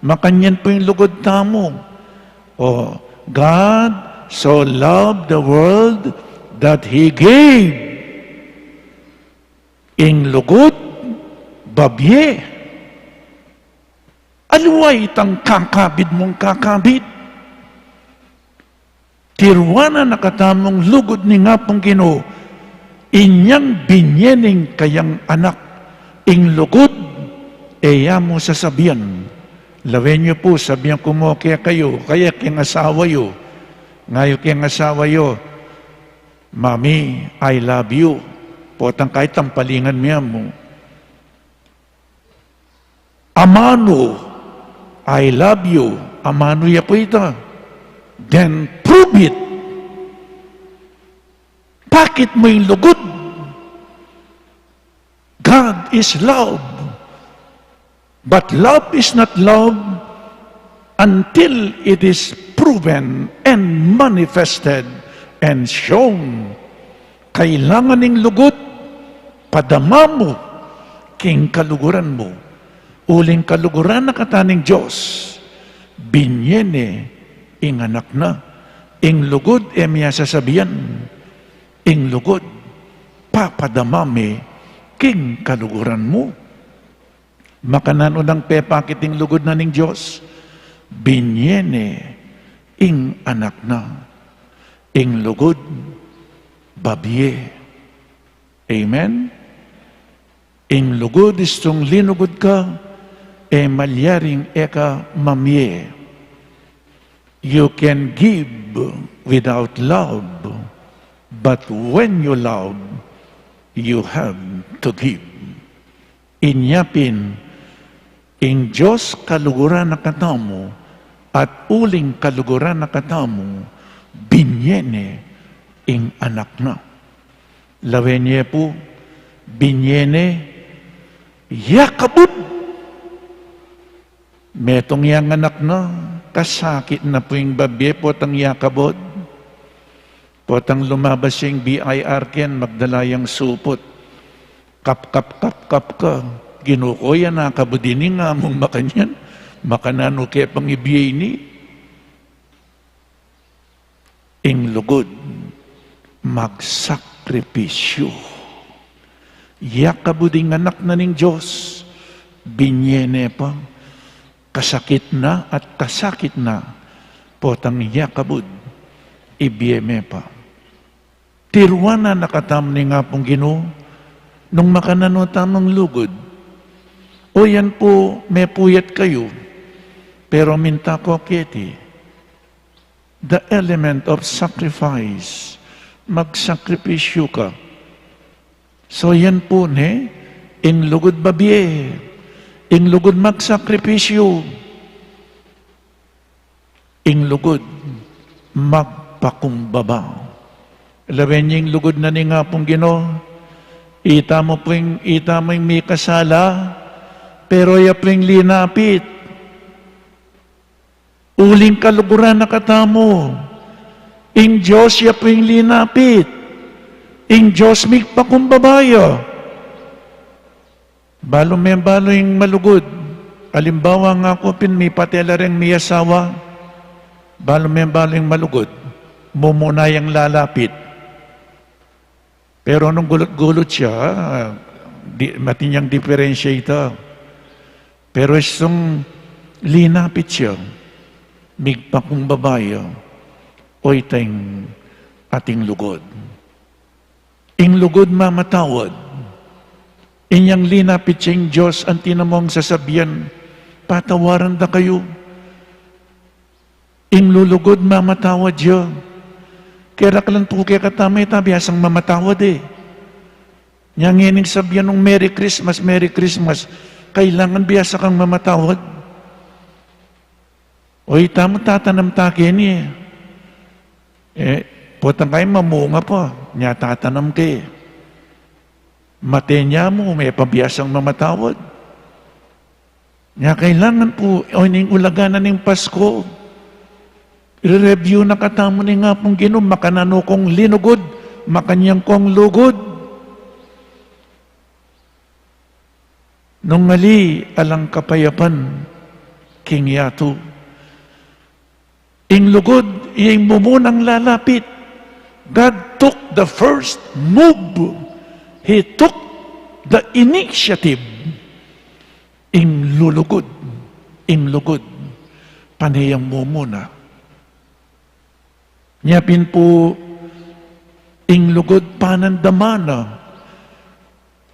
Makanyan pu ing lugud tamu. O, God so loved the world that He gave. Ing lugud, babie. Aliwa itang kakabid mung kakabid. Tiruanan na katamung lugud ning Apung Ginu, inyang binie ne ing kayang anak. Ing lugud, e ya mu sasabian. Lawen yu pu, sabian ku mu kekayu, kaya king asawa yu. Ngayu king asawa yu, "Mommy, I love you." Potang kaya tampalingan me mu, "Amanu, I love you." Amanu ya pu ita? Then prove it. Pakit mu ing lugud. God is love. But love is not love until it is proven and manifested and shown. Kailangan ing lugud, padama mu king kaluguran mu. Uling kaluguran na kata ning Dios, binie ne ing anak na. Ing lugud e me ya sasabian, ing lugud, papadama me king kaluguran mu. Makananu nang pepakit ing lugud na ning Dios? Binie ne ing anak na. Ing lugud, babie. Amen? Ing lugud, istung linugud ka, e malyaring e ka mamie. You can give without love, but when you love, you have to give. Inya pin, ing Dios kaluguran na katamu, at uling kaluguran na katamu, binie ne ing anak na. Lawen ye pu, binie ne, yakabud. Metung yang anak na, kasakit na pu ing babie potang yakabud. Potang lumabas yang B I R ken, magdala yang suput. Kap, kap, kap, kap ka. Ginu ku, ya na kabud ini, ngamung makanyan. Makananu ke pang ibie ini? Ing lugud magsakripisyu. Ya kabud ing Anak na ning Dios, binye ne pa, kasakit na at kasakit na, potang ya kabud, ibie me pa. Tiruan na katamu ning Apung Ginu, nung makananu tamung lugud. O yan pu, mepuyat kayu, pero minta ku keti, the element of sacrifice, magsakripisyu ka. So yan pu ne, ing lugud babie, ing lugud magsakripisyu, ing lugud magpakumbaba. Lawen ye ing lugud na ning Apung Ginu, ita mu pu ing, ita mu ing mikasala, pero ya pu ing linapit. Uling kaluguran na katamu, ing Dios ya pu ing linapit, ing Dios migpakumbaba ya. Balu me balu ing malugud. Alimbawa nga ku pin, mipatela reng miyasawa. Balu me balu ing malugud. Mumuna yang lalapit. Pero nung gulut-gulut ya, di, atin yang diferensya ita. Pero istung linapit ya, migpakumbaba ya, o ita ing ating lugud. Ing lugud mamatawad. Inyang linapit ya ing Dios, anti na mung sasabian, patawaran da kayu. Ing lulugud mamatawad ya. Keraklan pu kekatamu, e ta biasang mamatawad e. Nya ngening sabian nung Merry Christmas, Merry Christmas, kailangan biasa kang mamatawad. O ita mu tatanam ta keni e. E, potang kai mamunga pa, nya tatanam ke. Mate nya mu, me pa biasang mamatawad. Nya kailangan pu, o ining ulaga na ning Pasko, i-review na katamu ning Apung Ginu, makananu kung linugud, makanyan kung lugud. Nung ali alang kapayapan king yatu, ing lugud, ing mumunang lalapit. God took the first move. He took the initiative. Ing lulugud, ing lugud, pane yang mumuna. Nya pin pu, ing lugud panandaman na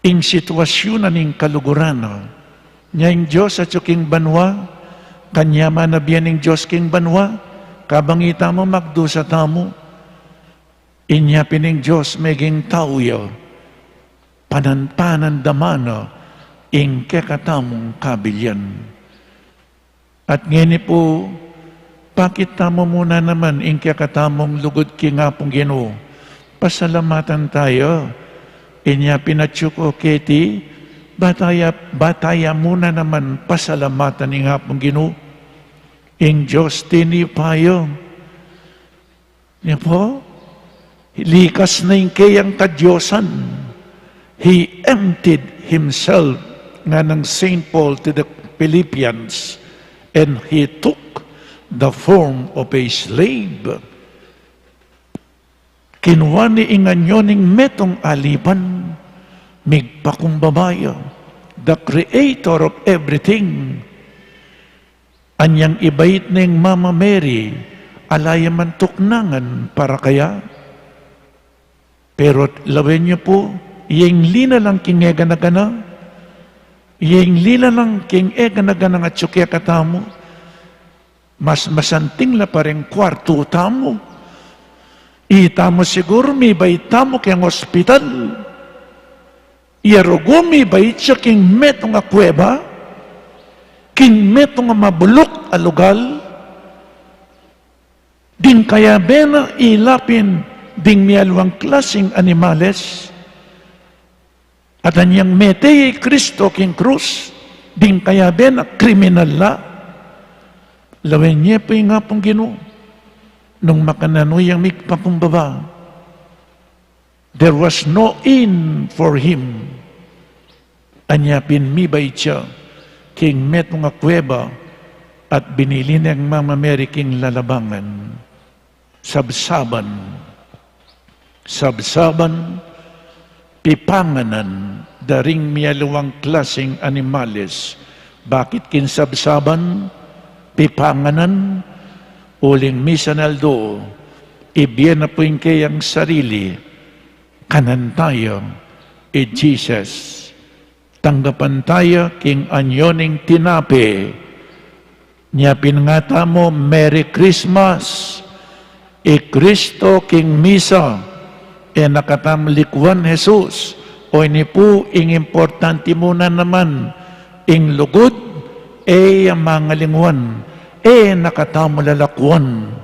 ing sitwasyun na ning kaluguran na. Nya ing Dios atyu king banua, kanyaman na bie ning Dios king banua, kabang itamu magdusa tamu. Inya pin ing Dios meging tau ya, panan-, panandaman na ing kekatamung kabilian. At ngeni pu, pakit tamu muna naman ing kekatamung lugud king Apung Ginu. Pasalamatan taya. Inya pin atyu ku keti, ba taya, ba taya muna naman pasalamatan ing Apung Ginu. Ing Dios tinipa ya. Nya pu, likas na ing keyang kadiosan. He emptied himself, nganang Saint Paul to the Philippians, and he took the form of a slave. Kinua ne ing anyo ning metung alipan, migpakumbaba ya, the creator of everything. Anyang ibait ne ing Mama Mary, ala ya man tuknangan para kaya. Pero lawen yu pu, ing linalang king egana-gana, ing linalang king egana-gana atyu kekatamu, mas masanting la pa reng kuartu tamu. Itamu siguru mibait tamu keng ospital. Ya rugu mibait ya king metung a kueba, king metung a mabuluk a lugal, ding kayabe na ilapin ding mialiwang klasing animales, at anyang mete ya i Kristo king krus, ding kayabe na kriminal la. Lawen ye pu ing Apung Ginu, nung makananu yang migpakumbaba. There was no inn for him. Anya pin mibait ya king metung a kueba at binili neng Mama Mary king lalabangan. Sabsaban. Sabsaban, pipanganan da ring mialiwang klasing animales. Bakit king sabsaban, pipanganan? Uling misan aldo, ibie na pu ing keyang sarili, kanan taya i Jesus. Tanggapan taya king anyo ning tinape. Nya pin ngatamu, Merry Christmas. I Kristo king misa, e na katam likuan Jesus. O ini pu ing importante mu na naman, ing lugud, e ya mangalinguan, e na katamu lalakuan.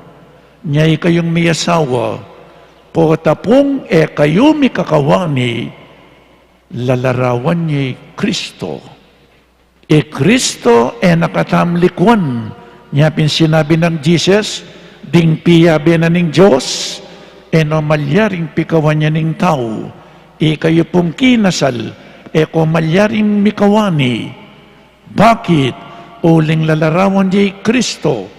Nya ikayung miasawa, pota pung e kayu mikakawani, lalarawan ye i Kristo. I Kristo e na katam likuan. Nya pin sinabi nang Jesus, ding piyabe na ning Dios, e no malyaring pikawan ya ning tau. Ikayu pung kinasal, e ko malyaring mikawani. Bakit? Uling lalarawan ye i Kristo.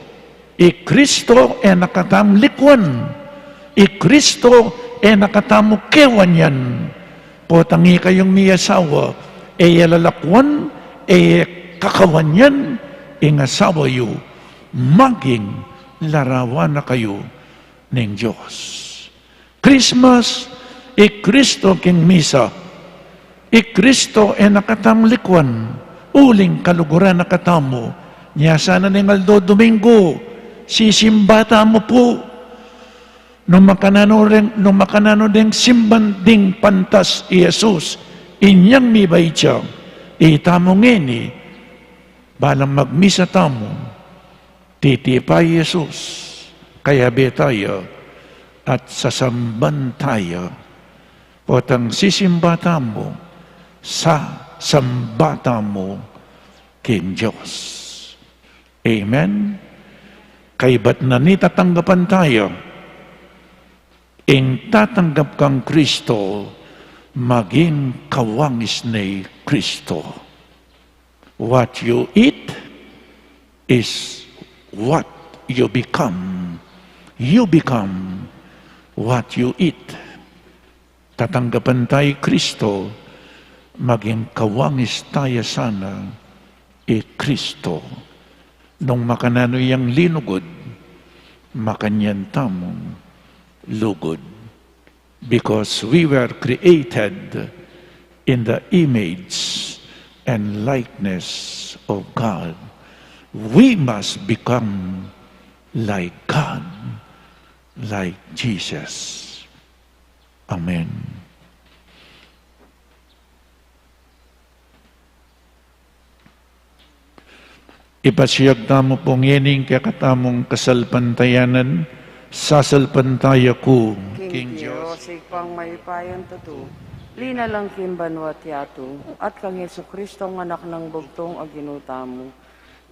I Kristo e na katam likuan. I Kristo e na katamu kewanyan. Potang ikayung miasawa, e ya lalakuan, e ya kakawanyan ing asawa yu, maging larawan na kayu ning Dios. Christmas, i Kristo king misa. I Kristo e na katam likuan, uling kaluguran na katamu. Nya sana ning aldo Domingo, sisimba tamu pu. Nung makananu deng, nung makananu deng simban ding pantas i Jesus, inyang mibait ya, itamu ngeni, balang magmisa tamu, titipa i Jesus, kayabe taya, at sasamban taya. Potang sisimba tamu, sasamba tamu king Dios. Amen? Kaybat na nita tanggapan taya, ing tatanggap kang Kristo, maging kawangis ne i Kristo. What you eat is what you become. You become what you eat. Tatanggapan taya i Kristo, maging kawangis taya sana i Kristo. Nung makananu yang linugud, makanyan tamung lugud. Because we were created in the image and likeness of God, we must become like God, like Jesus. Amen. Ipasiag tamu pu ngening kekatamung kasalpantayanan, sasalpantaya ku king Dios, Ibpang mayupayang tutu, linalang king banua at yatu, at kang Jesucristo, Anak nang bugtung a Ginu tamu,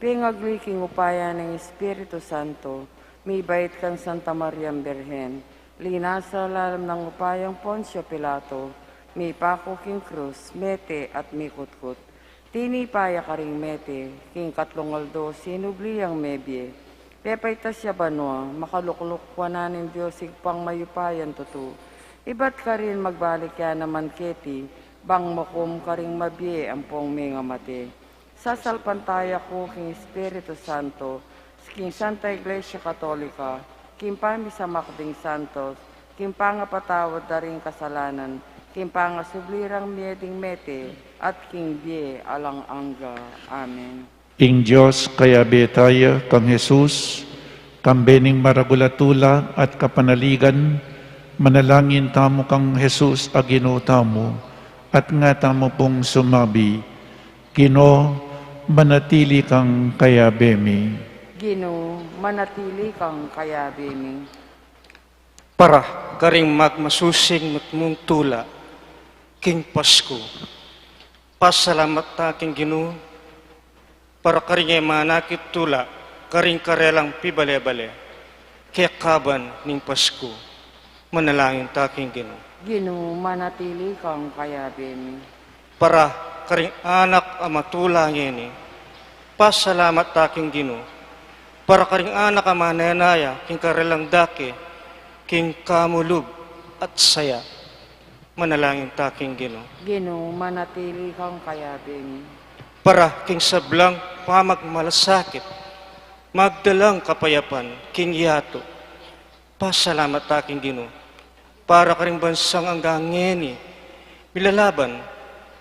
pengagli king upaya ning Espiritu Santo, mibait kang Santa Mariang Birhen, linasa lalam nang upayang Poncio Pilato, mipaku king krus, mete at mikutkut. Tinipa ya karing mete, king katlung aldo sinubli yang mebie. Pepaitas ya banua, makalukluk wanan ning Dios Ibpang mayupayang tutu. Ibat karin magbalik ya naman keti, bang mukum karing mabie ampong mengamate. Sasalpantaya ku king Espiritu Santo, king Santa Iglesia Katolika, king pamisamak ding santos, king pangapatawad da ring kasalanan, king pangasubli rang mie ding mete, at king bie alang angga. Amen. Ing Dios kayabe taya, kang Jesus, kambe ning maragul a tula at kapanaligan, manalangin tamu kang Jesus a Ginu tamu, at ngatamu pung sumabi, Ginu, manatili kang kayabe mi. Ginu, manatili kang kayabe mi. Para karing magmasusing mitmung tula king Pasku. Pasalamat ta king Ginu, para karing e manakit tula, karing karelang pibale-bale, kekaban ning Pasku. Manalangin ta king Ginu. Ginu, manatili kang kayabe mi. Para karing anak a matula ngeni, pasalamat ta king Ginu. Para karing anak a manenaya king karelang dake, king kamulug at saya, manalangin ta king Ginu. Ginu, manatili kang kayabe mi. Para king sablang pamagmalasakit, magdalang kapayapan king yatu, pasalamat ta king Ginu. Para karing bansang anggang ngeni milalaban,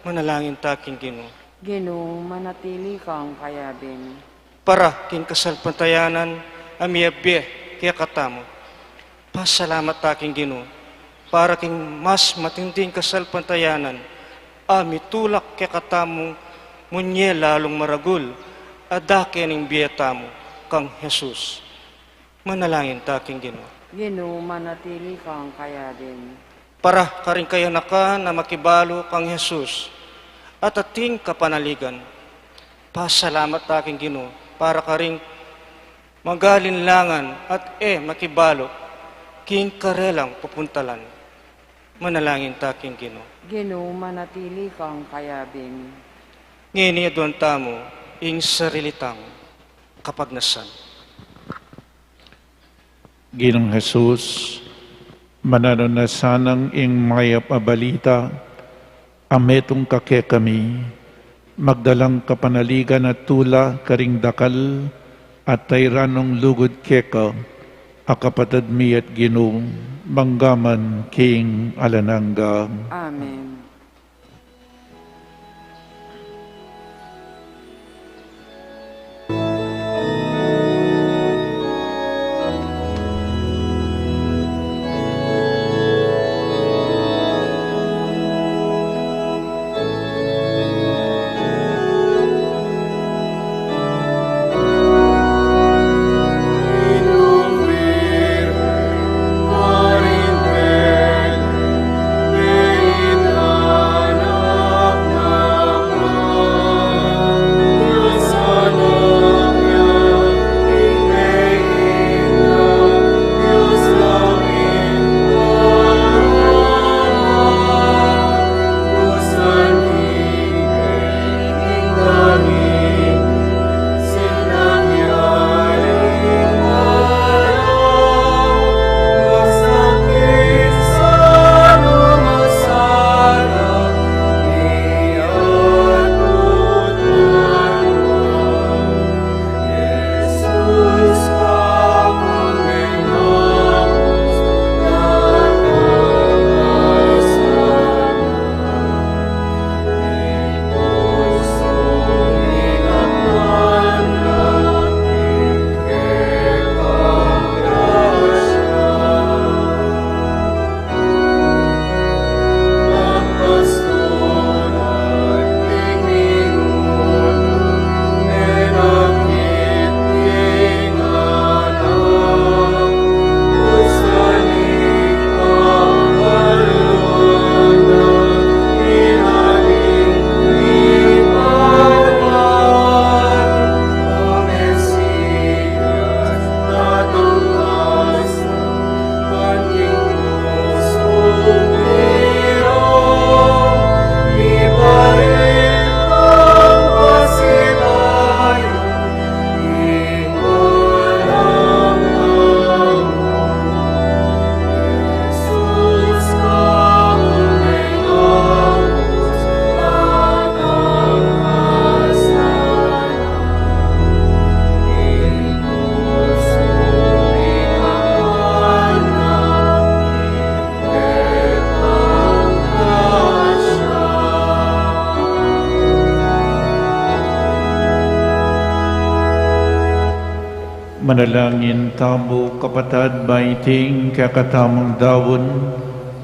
manalangin ta king Ginu. Ginu, manatili kang kayabe mi. Para king kasalpantayanan a miyabie kekatamu, pasalamat ta king Ginu. Para king mas matinding kasalpantayanan a mitulak kekatamu, munye lalung maragul a dake ning bie tamu kang Jesus, manalangin ta king Ginu. Ginu, manatili kang kayabe mi. Para karing kayanakan a makibalu kang Jesus at ating kapanaligan, pasalamat ta king Ginu. Para karing magalinlangan at e makibalu king karelang pupuntalan, manalangin ta king Ginu. Ginu, manatili kang kayabe mi. Ngeni aduan tamu ing sarili tang kapagnasan. Ginung Jesus, mananu na sanang ing mayap a balita a metung ka kekami, magdalang kapanaligan at tula karing dakal at tairanung lugud keka, a kapatad mi at Ginu, manggaman king alang angga. Amen. Manalangin tamu, kapatad, ba iting kekatamung daun,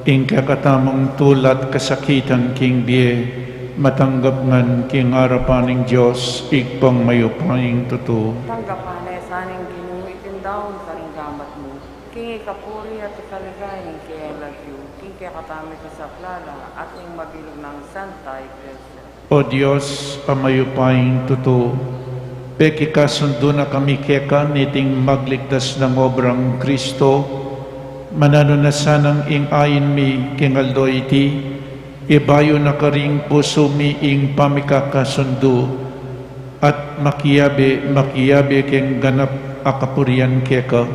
ing kekatamung tula at kasakitan king bie, matanggap ngan king arapan ning Dios, Ibpang mayupayang tutu. Tanggapan na sa ning Ginu iting daun karing gamat mu, king ikapuri at ikaligaya ning keyang lagyu, king kekatamung kasaplalan at ning mabilug nang Santa Iglesia. O Dios, a mayupayang tutu, pekikasundu na kami keka niting magligtas nang obrang Kristo, Mananu na sanang ing ain mi king aldo iti, ibayu na karing pusu mi ing pamikakasundu, at makiabe, makiabe king ganap a kapurian keka.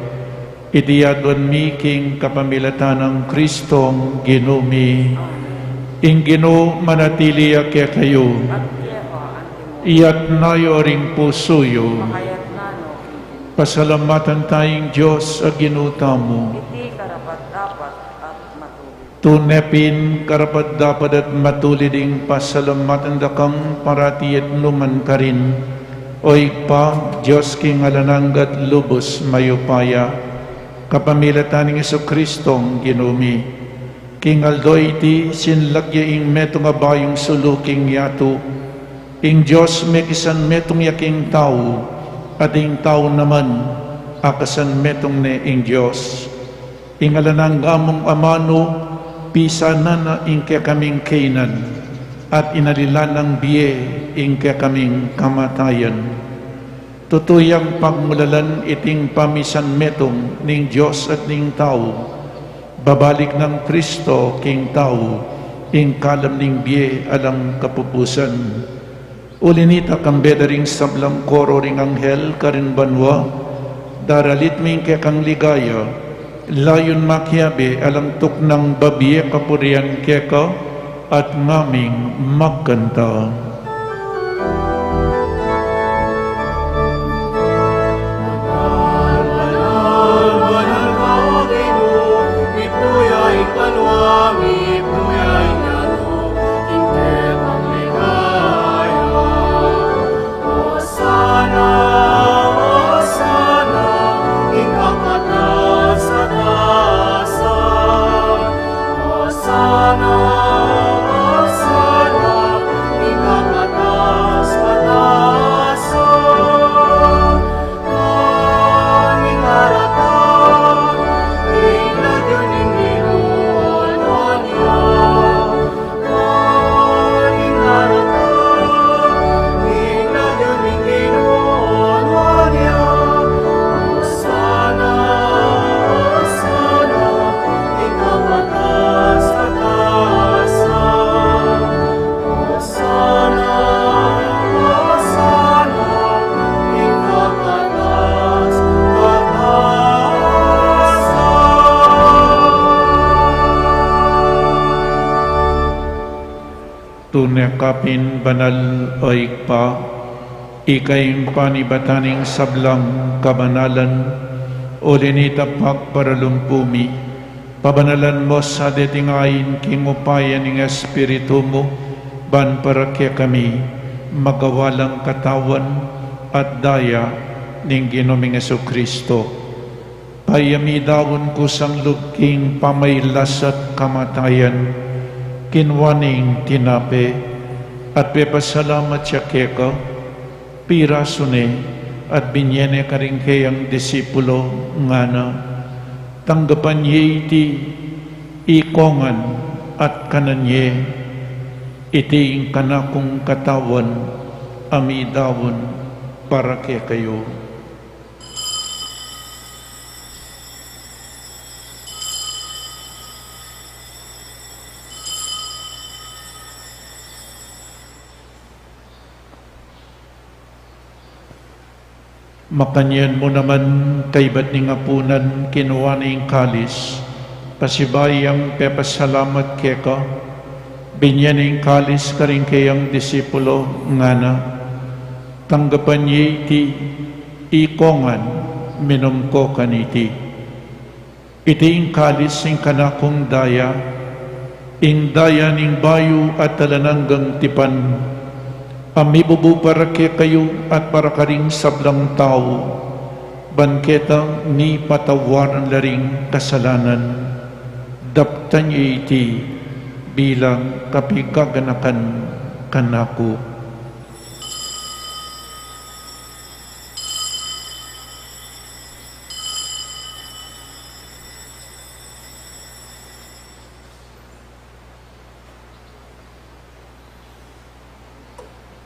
Iti aduan mi king kapamilatan nang Kristong Ginu mi. Ing Ginu manatili ya kekayu. Iyatas yu ring pusu yu. Pasalamatan taya ing Dios a Ginu tamu. Iti karapat-dapat at matulid. Tune pin karapat-dapat at matulid ing pasalamatan da kang parati at nukarin man, O Ibpa, Dios king alang angga at lubus mayupaya, kapamilatan nang Jesucristong Ginu mi. King aldo iti, sinlag ya ing metung a bayung sulu king yatu. Ing Dios mekisanmetung ya king tau, at ing tau naman akasanmetung ne ing Dios. Ing alang angga mung amanu, pisanan na ing kekaming kainan, at inalilan nang bie ing kekaming kamatayan. Tutu yang pagmulalan iting pamisanmetung ning Dios at ning tau. Babalik nang Kristo king tau, ing kalam ning bie alang kapupusan. Uli nita, kambe da ring sablang koro ring anghel karin banua, daralit mi ing kekang ligaya, layun makiabe alang tuknang babie kapurian keka, at ngaming magkanta. Tune ka pin banal, O Ibpa, ika ing panibatan ning sablang kabanalan, uli nita pagparalumpu mi, pabanalan mu sa deting ain king upaya ning Espiritu mu, ban para kekami magawa lang katawan at daya ning Ginu ming Jesucristo. Payamidaun kusang lub king pamailas at kamatayan, kinua ne ing tinape, at pepasalamat ya keka, pirasu ne, at binye ne karing keyang disipulo, ngana: Tanggapan ye iti, ikongan, at kanan ye, iti ing kanakung katawan, a midaun para kekayu. Makanyan mu naman, kaybat ning apunan, kinua ne ing kalis, pasibayu yang pepasalamat keka, binye ne ing kalis karing keyang disipulo, ngana: Tanggapan ye iti, ikongan, minum ko kaniti. Iti ing kalis ning kanakung daya, ing daya ning bayu at alang anggang tipan, a mibubu para kekayu at para karing sablang tau, ban ketang mipatawaran la ring kasalanan. Daptan ye iti bilang kapigaganakan kanaku.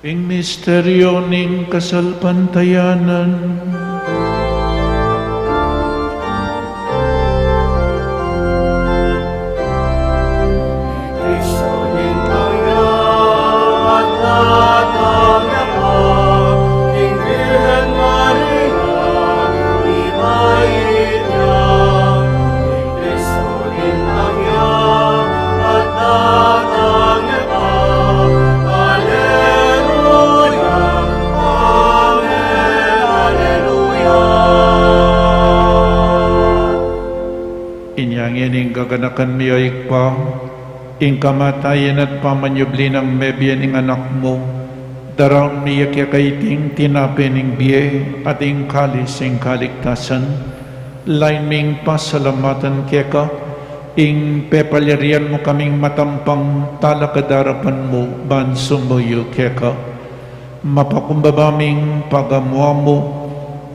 Ing misteryo ning kasalpantayanan. Ganakan mi, o Ibpa, ing kamatayan at pamanyubli nang mebie ning Anak mu, daraun mi keka iting tinape ning bie at ing kalis ning kaligtasan. Lain ming pasalamatan keka ing pepalyarian mu kaming matampang talakad king arapan mu ban sumuyu keka. Mapakumbaba ming pagamu-amu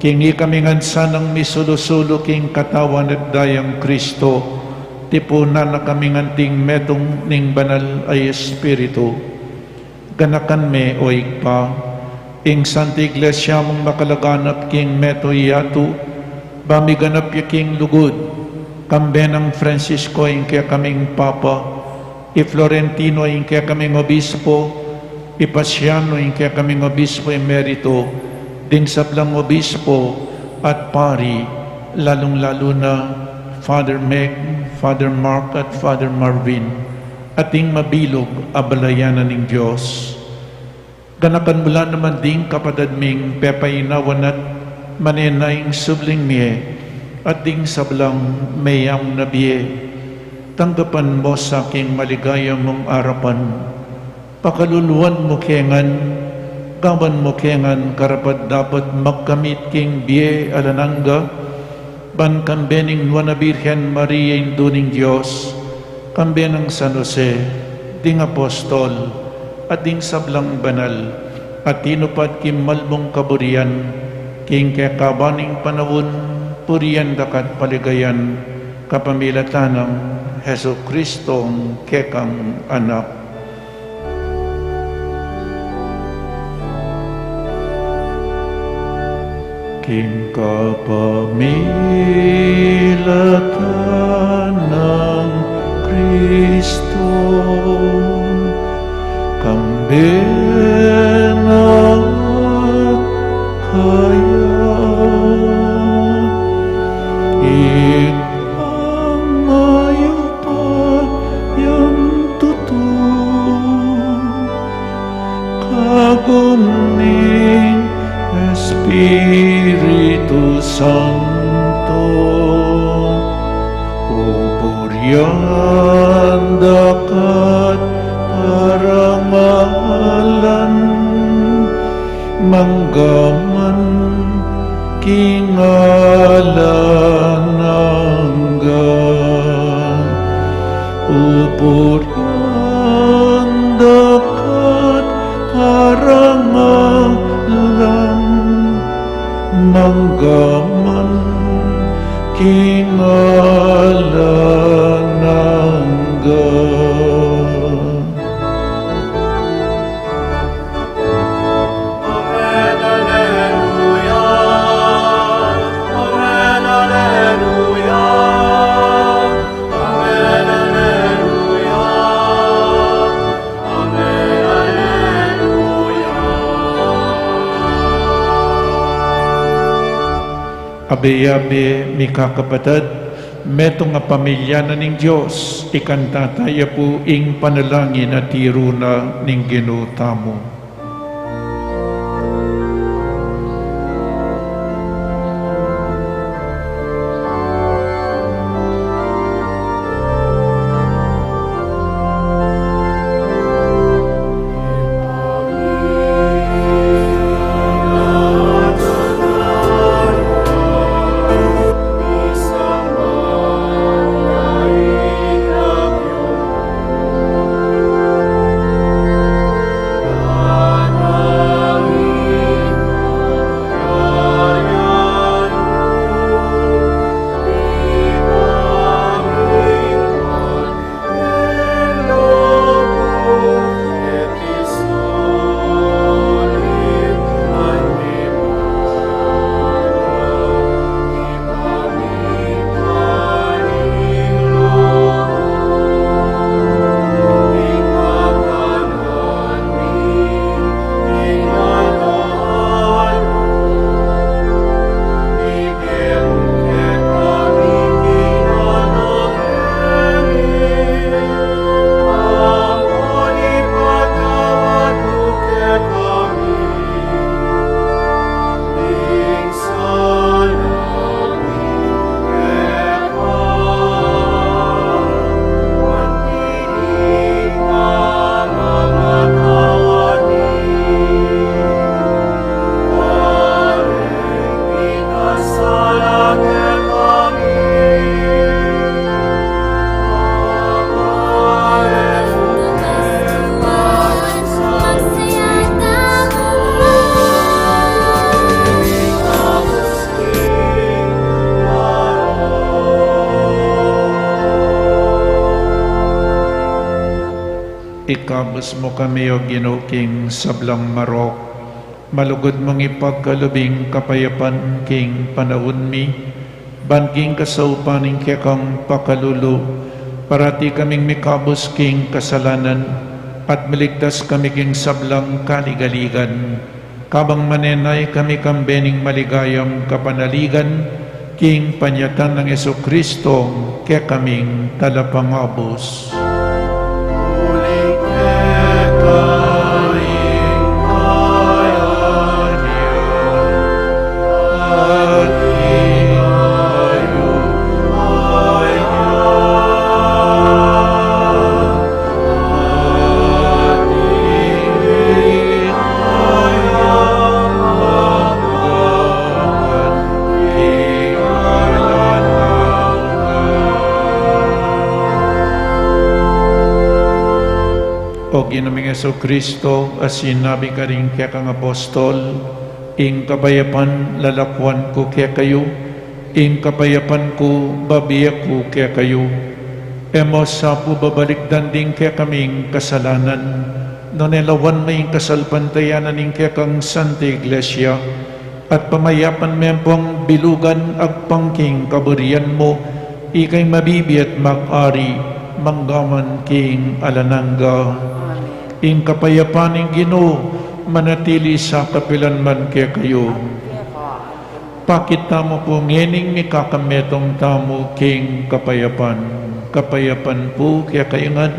king ikami ngan sanang misulu-sulu king Katawan at Dayang Kristo, tipunan na kami ngan king metung ning Banal a Espiritu. Ganakan me, o Ibpa, ing Santa Iglesia mung makalaganap king metung yatu, ba miganap ya king lugud, kambe nang Francisco ing kekaming Papa, i Florentino ing kekaming obispo, i Pasiano ing kekaming obispo emerito, ding sablang obispo at pari, lalung-lalu na Father Meg, Father Mark at Father Marvin, at ding mabilug a balayan na ning Dios. Ganakan mu la naman ding kapatad ming pepainawan at manenayang subling mie, at ding sablang meyang na bie. Tanggapan mu sa king maligaya mung arapan. Pakaluluan mu ke ngan, gawan mu ke ngan karapat-dapat magkamit king bie alang angga, ban kambe ning Nuan a Birhen Maria, Indu ning Dios, kambe nang San Jose, ding apostol, at ding sablang banal a tinupad king malmung kaburian, king kekaban ning panaun, purian da ka at paligayan, kapamilatan nang Jesucristong kekang Anak. King kapamilatan nang Kristo, kambe na at kaya, ing pamayupayang tutu, kagum ning Espiritu Santo, pupurian da ka at parangalan, mangga man king alang angga. Pupurian da ka at parangalan, mangga man king alang angga. Amen, alleluia. Amen, alleluia. Amen, alleluia. Amen, alleluia. Abe-abe, mikakapatad, metung a pamilya na ning Dios, ikanta taya pu ing panalangin a tiru na ning Ginu tamu. Ikabus mu kami, O Ginu, king sablang marok. Malugud mung ipagkalub ing kapayapan king panaun mi, ban king kasaupan ning kekang pakalulu, parati kaming mikabus king kasalanan, at miligtas kami king sablang kaligaligan. Kabang manenaya kami kambe ning maligayang kapanaligan, king panyatang nang Jesucristo, kekaming talapangabus. O Ginu ming Jesucristo, a sinabi karing kekang apostol, ing kapayapan lalakuan ku kekayu, ing kapayapan ku babie ku kekayu. E mu sa pu babalikdan ding kekaming kasalanan, nune lawan mu ing kasalpantayanan ning kekang Santa Iglesia, at pamayapan me pung bilugan agpang king kaburian mu, ika ing mabibie at mag-ari, mangga man king alang angga. Amen. Ing kapayapan ning Ginu, manatili sa kapilan man kekayu. Pakit tamu pu ngening mikakametung tamu king kapayapan. Kapayapan pu kekayu ngan.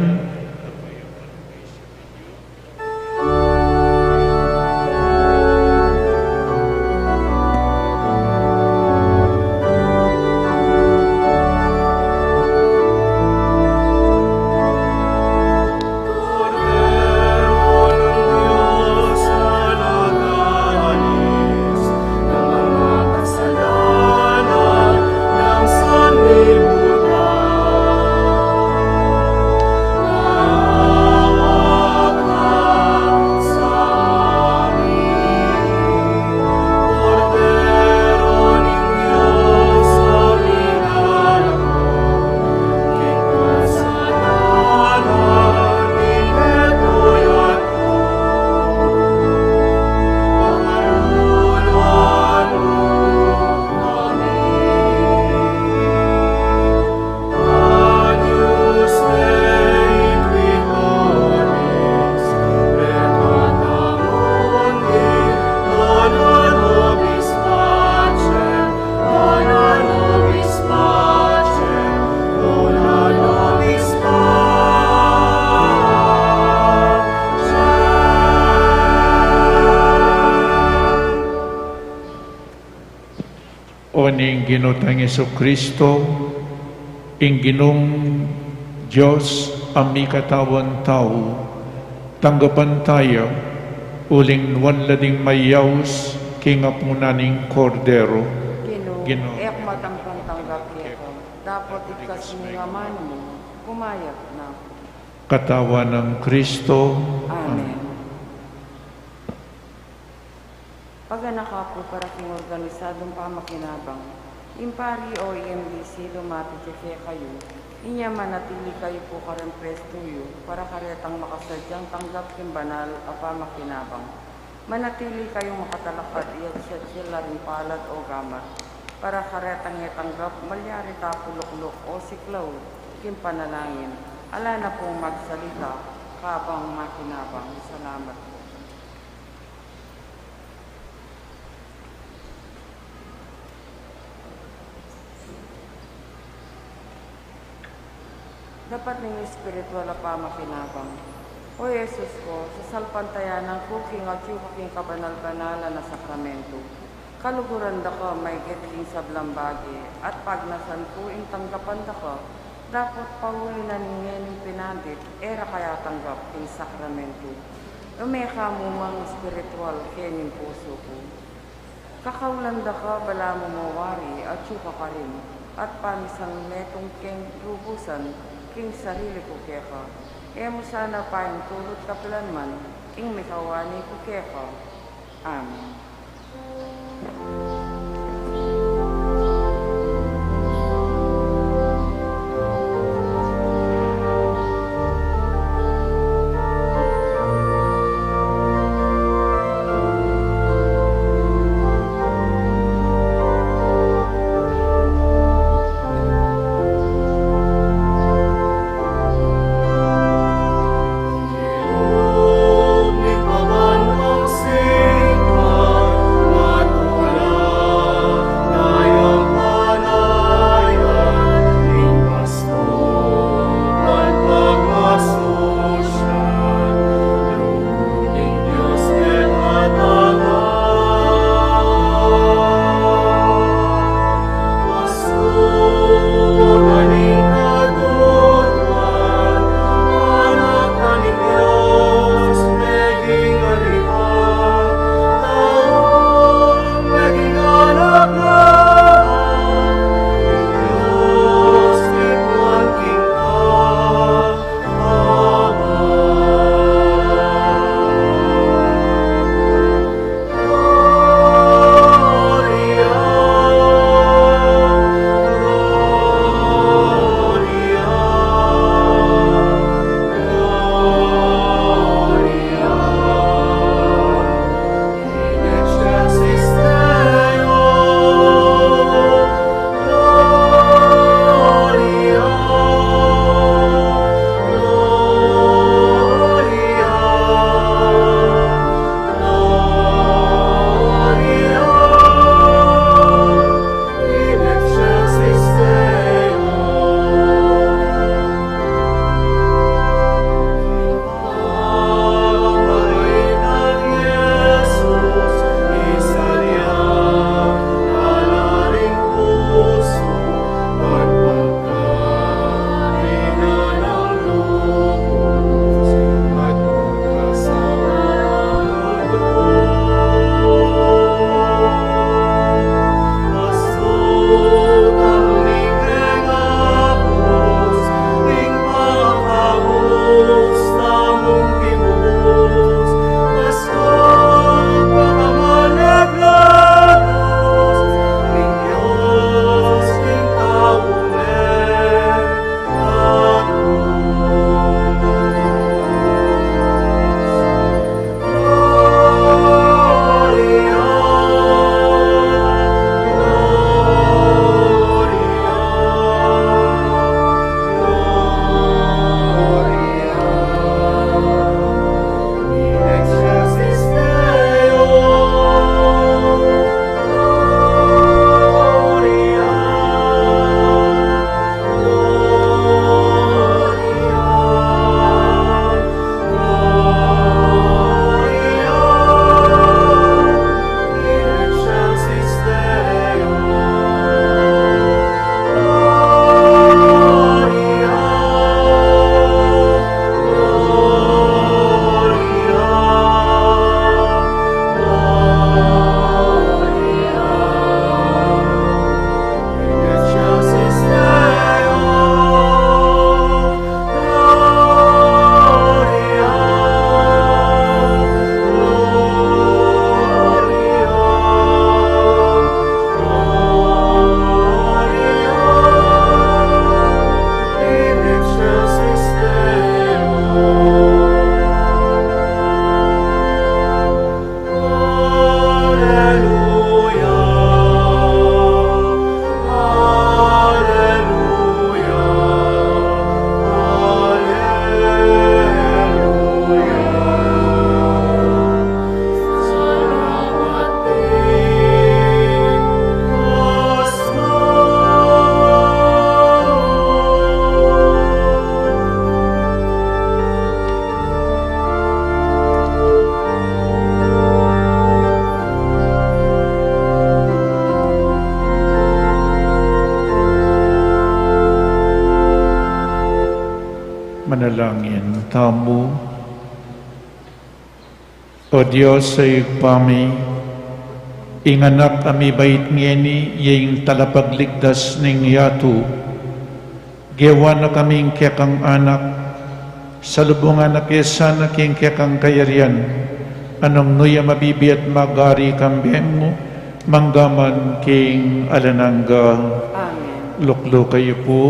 O ning Ginu tang Jesucristo, ing Ginung Dios a mikatawan tau, tanggapan taya, uling nuan la ding mayaus king apunan ning Kordero. Ginu, Ginu, e ku matampang tanggap keka, dapot iktas mu ing amanu mu, kumayap na ku. Katawan nang Kristo. Amen. Paganaka pu para king organisadung pamakinabang. Ing pari o E M D C lumapit ya kekayu, inya manatili kayu pu kareng pwestu yu, para karetang makasadyang tanggap king banal a pamakinabang. Manatili kayung makatalakad, iya't sadya la ring palad o gamat, para karetang e tanggap malyari taku lukluk o siklaud king panalangin. Ala na pung magsalita kabang makinabang. Salamat pu. Dapat ning espiritual a pamakinabang. O Jesus ku, sasalpantayanan ku king atyu ka king kabanal-banalan a sakramento. Kaluguran da ka maigit king sablang bage, at pagnasan ku ing tanggapan da ka, dapot pauli na ning ngening pinandit, e ra ka ya tanggap king sakramento. Ume ka mu mang espiritual kening pusu ku. Kakaulan da ka, balamu mu wari, atyu ka karin, at pamisan metung keng lubusan king sarili ku keka. E mu sana paintulut kapilan man ing mikawani ku keka. Amen. Langin tamu. O Dios a Ibpa mi, ing Anak a mibait ngeni, ya ing talapagligtas ning yatu. Gewa na kaming kekang anak, salubungan na ke sana king kekang kayarian, a nung nu ya mabibie at magari kambe mu, mangga man king alang angga. Amen. Luklukan yu pu.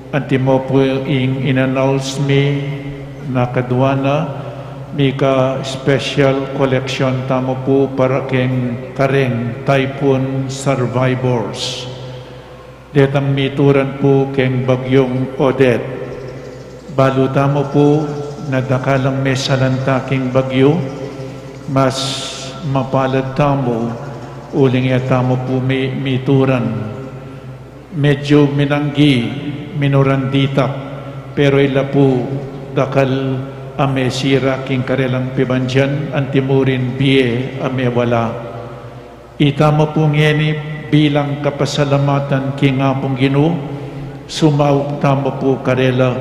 Antimo pu ing in-announce mi, na kadua na, mika special collection tamu pu para keng kareng typhoon survivors. Detang mituran pu keng bagyung Odette. Balu tamu pu na dakal ang mesalanta king bagyu, mas mapalad tamu, uling e tamu pu mi-, mituran. Medyu minanggi, minuran ditak, pero ila pu dakal a mesira king karelang pibandian, antimurin bie a mewala. Itamu pu ngeni bilang kapasalamatan king Apung Ginu, sumaup tamu pu karela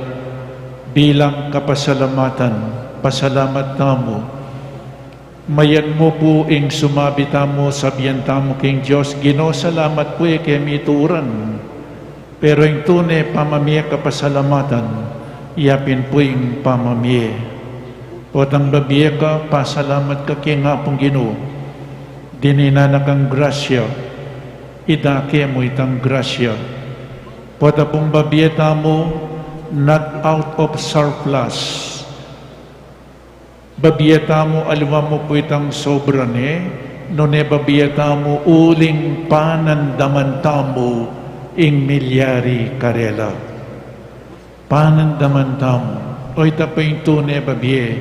bilang kapasalamatan, pasalamat tamu. Mayan mu pu ing sumabi tamu, sabian tamu king Dios, Ginu, salamat pu e ke mituran. Pero ing tune pamamie kapasalamatan, iya pin pu ing pamamie. Potang babie ka, pasalamat ka king Apung Ginu. Dininan na kang grasya, idake mu itang grasya. Pota pung babie tamu, not out of surplus. Babie tamu, aliwa mu pu itang sobra ne, nune babie tamu uling panandaman tamu ing milyari karela. Panandaman tamu. O ita pa ing tune babie,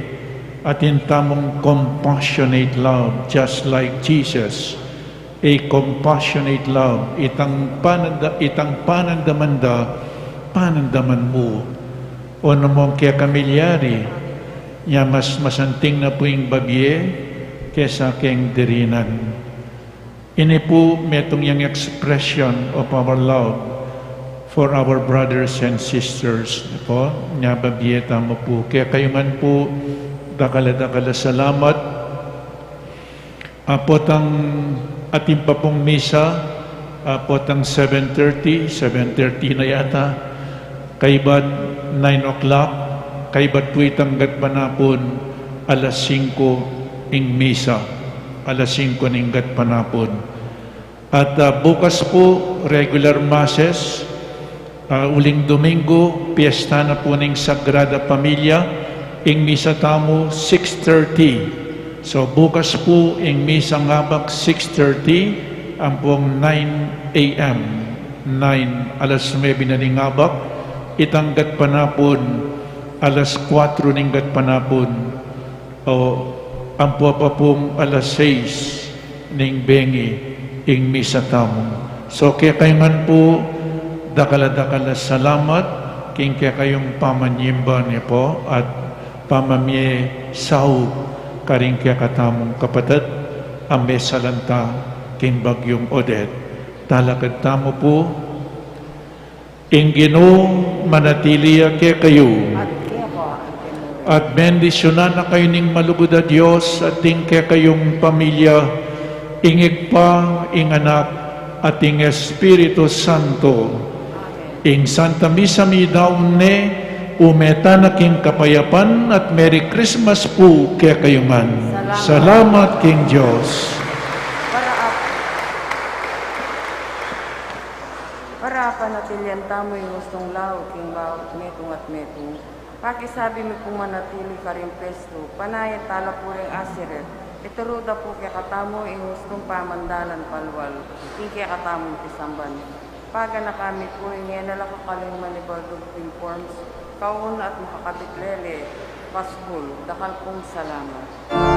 atin tamung compassionate love, just like Jesus. A compassionate love, itang pananda-, itang panandaman da, panandaman mu. O nu mung keka milyari, nya mas masanting na pu ing babie kesa keng dirinan. Ini pu metung yang expression of our love for our brothers and sisters, ne pu, nya babie tamu pu. Kekayu ngan pu, dakal a dakal a salamat. A, potang atin pa pung misa, a, potang seven thirty, seven thirty na yata, kaybat nine o'clock, kaybat pu itang gatpanapun, alas singko ing misa, alas singko ning gatpanapun. At, a, bukas pu, regular masses, a, uling Domingo, piyesta na pu ning Sagrada Familia, ing misa tamu, six thirty. So, bukas pu, ing misa ngabak, six thirty, ampong nine A M, nine, alas nuebe na ning ngabak, itang gatpanapun, alas kuwatro ning gatpanapun. O, ampo pa pung alas sais ning bengi ing misa tamu. So, kekayu ngan pu, dakal a dakal a salamat king kekayung pamanyimba ne pu at pamamie saup karing kekatamung kapatad a mesalanta king bagyung Odette. Talakad tamu pu. Ing Ginu manatili ya kekayu. At keka mu rin. At bendisyunan na kayu ning malugud a Dios, at ing kekayung pamilya, ing Ibpa, ing Anak, at ing Espiritu Santo. Amen. Ing Santa Misa midaun ne, ume tana king kapayapan, at Merry Christmas pu kekayu ngan. Salamat. Salamat king Dios. Para ap- Para panatilian tamu ing ustung laug king bawat metung at metung, pakisabi mi pung manatili karing pestu, panayan tala pu ring asiret, ituru da pu kekatamu ing ustung pamandalan palual king kekatamung pisamban. Paganaka mi pu ing e na la kakaling manibaldug king forms, kaun at makakabit lele, pasbul. Dakal pung salamat.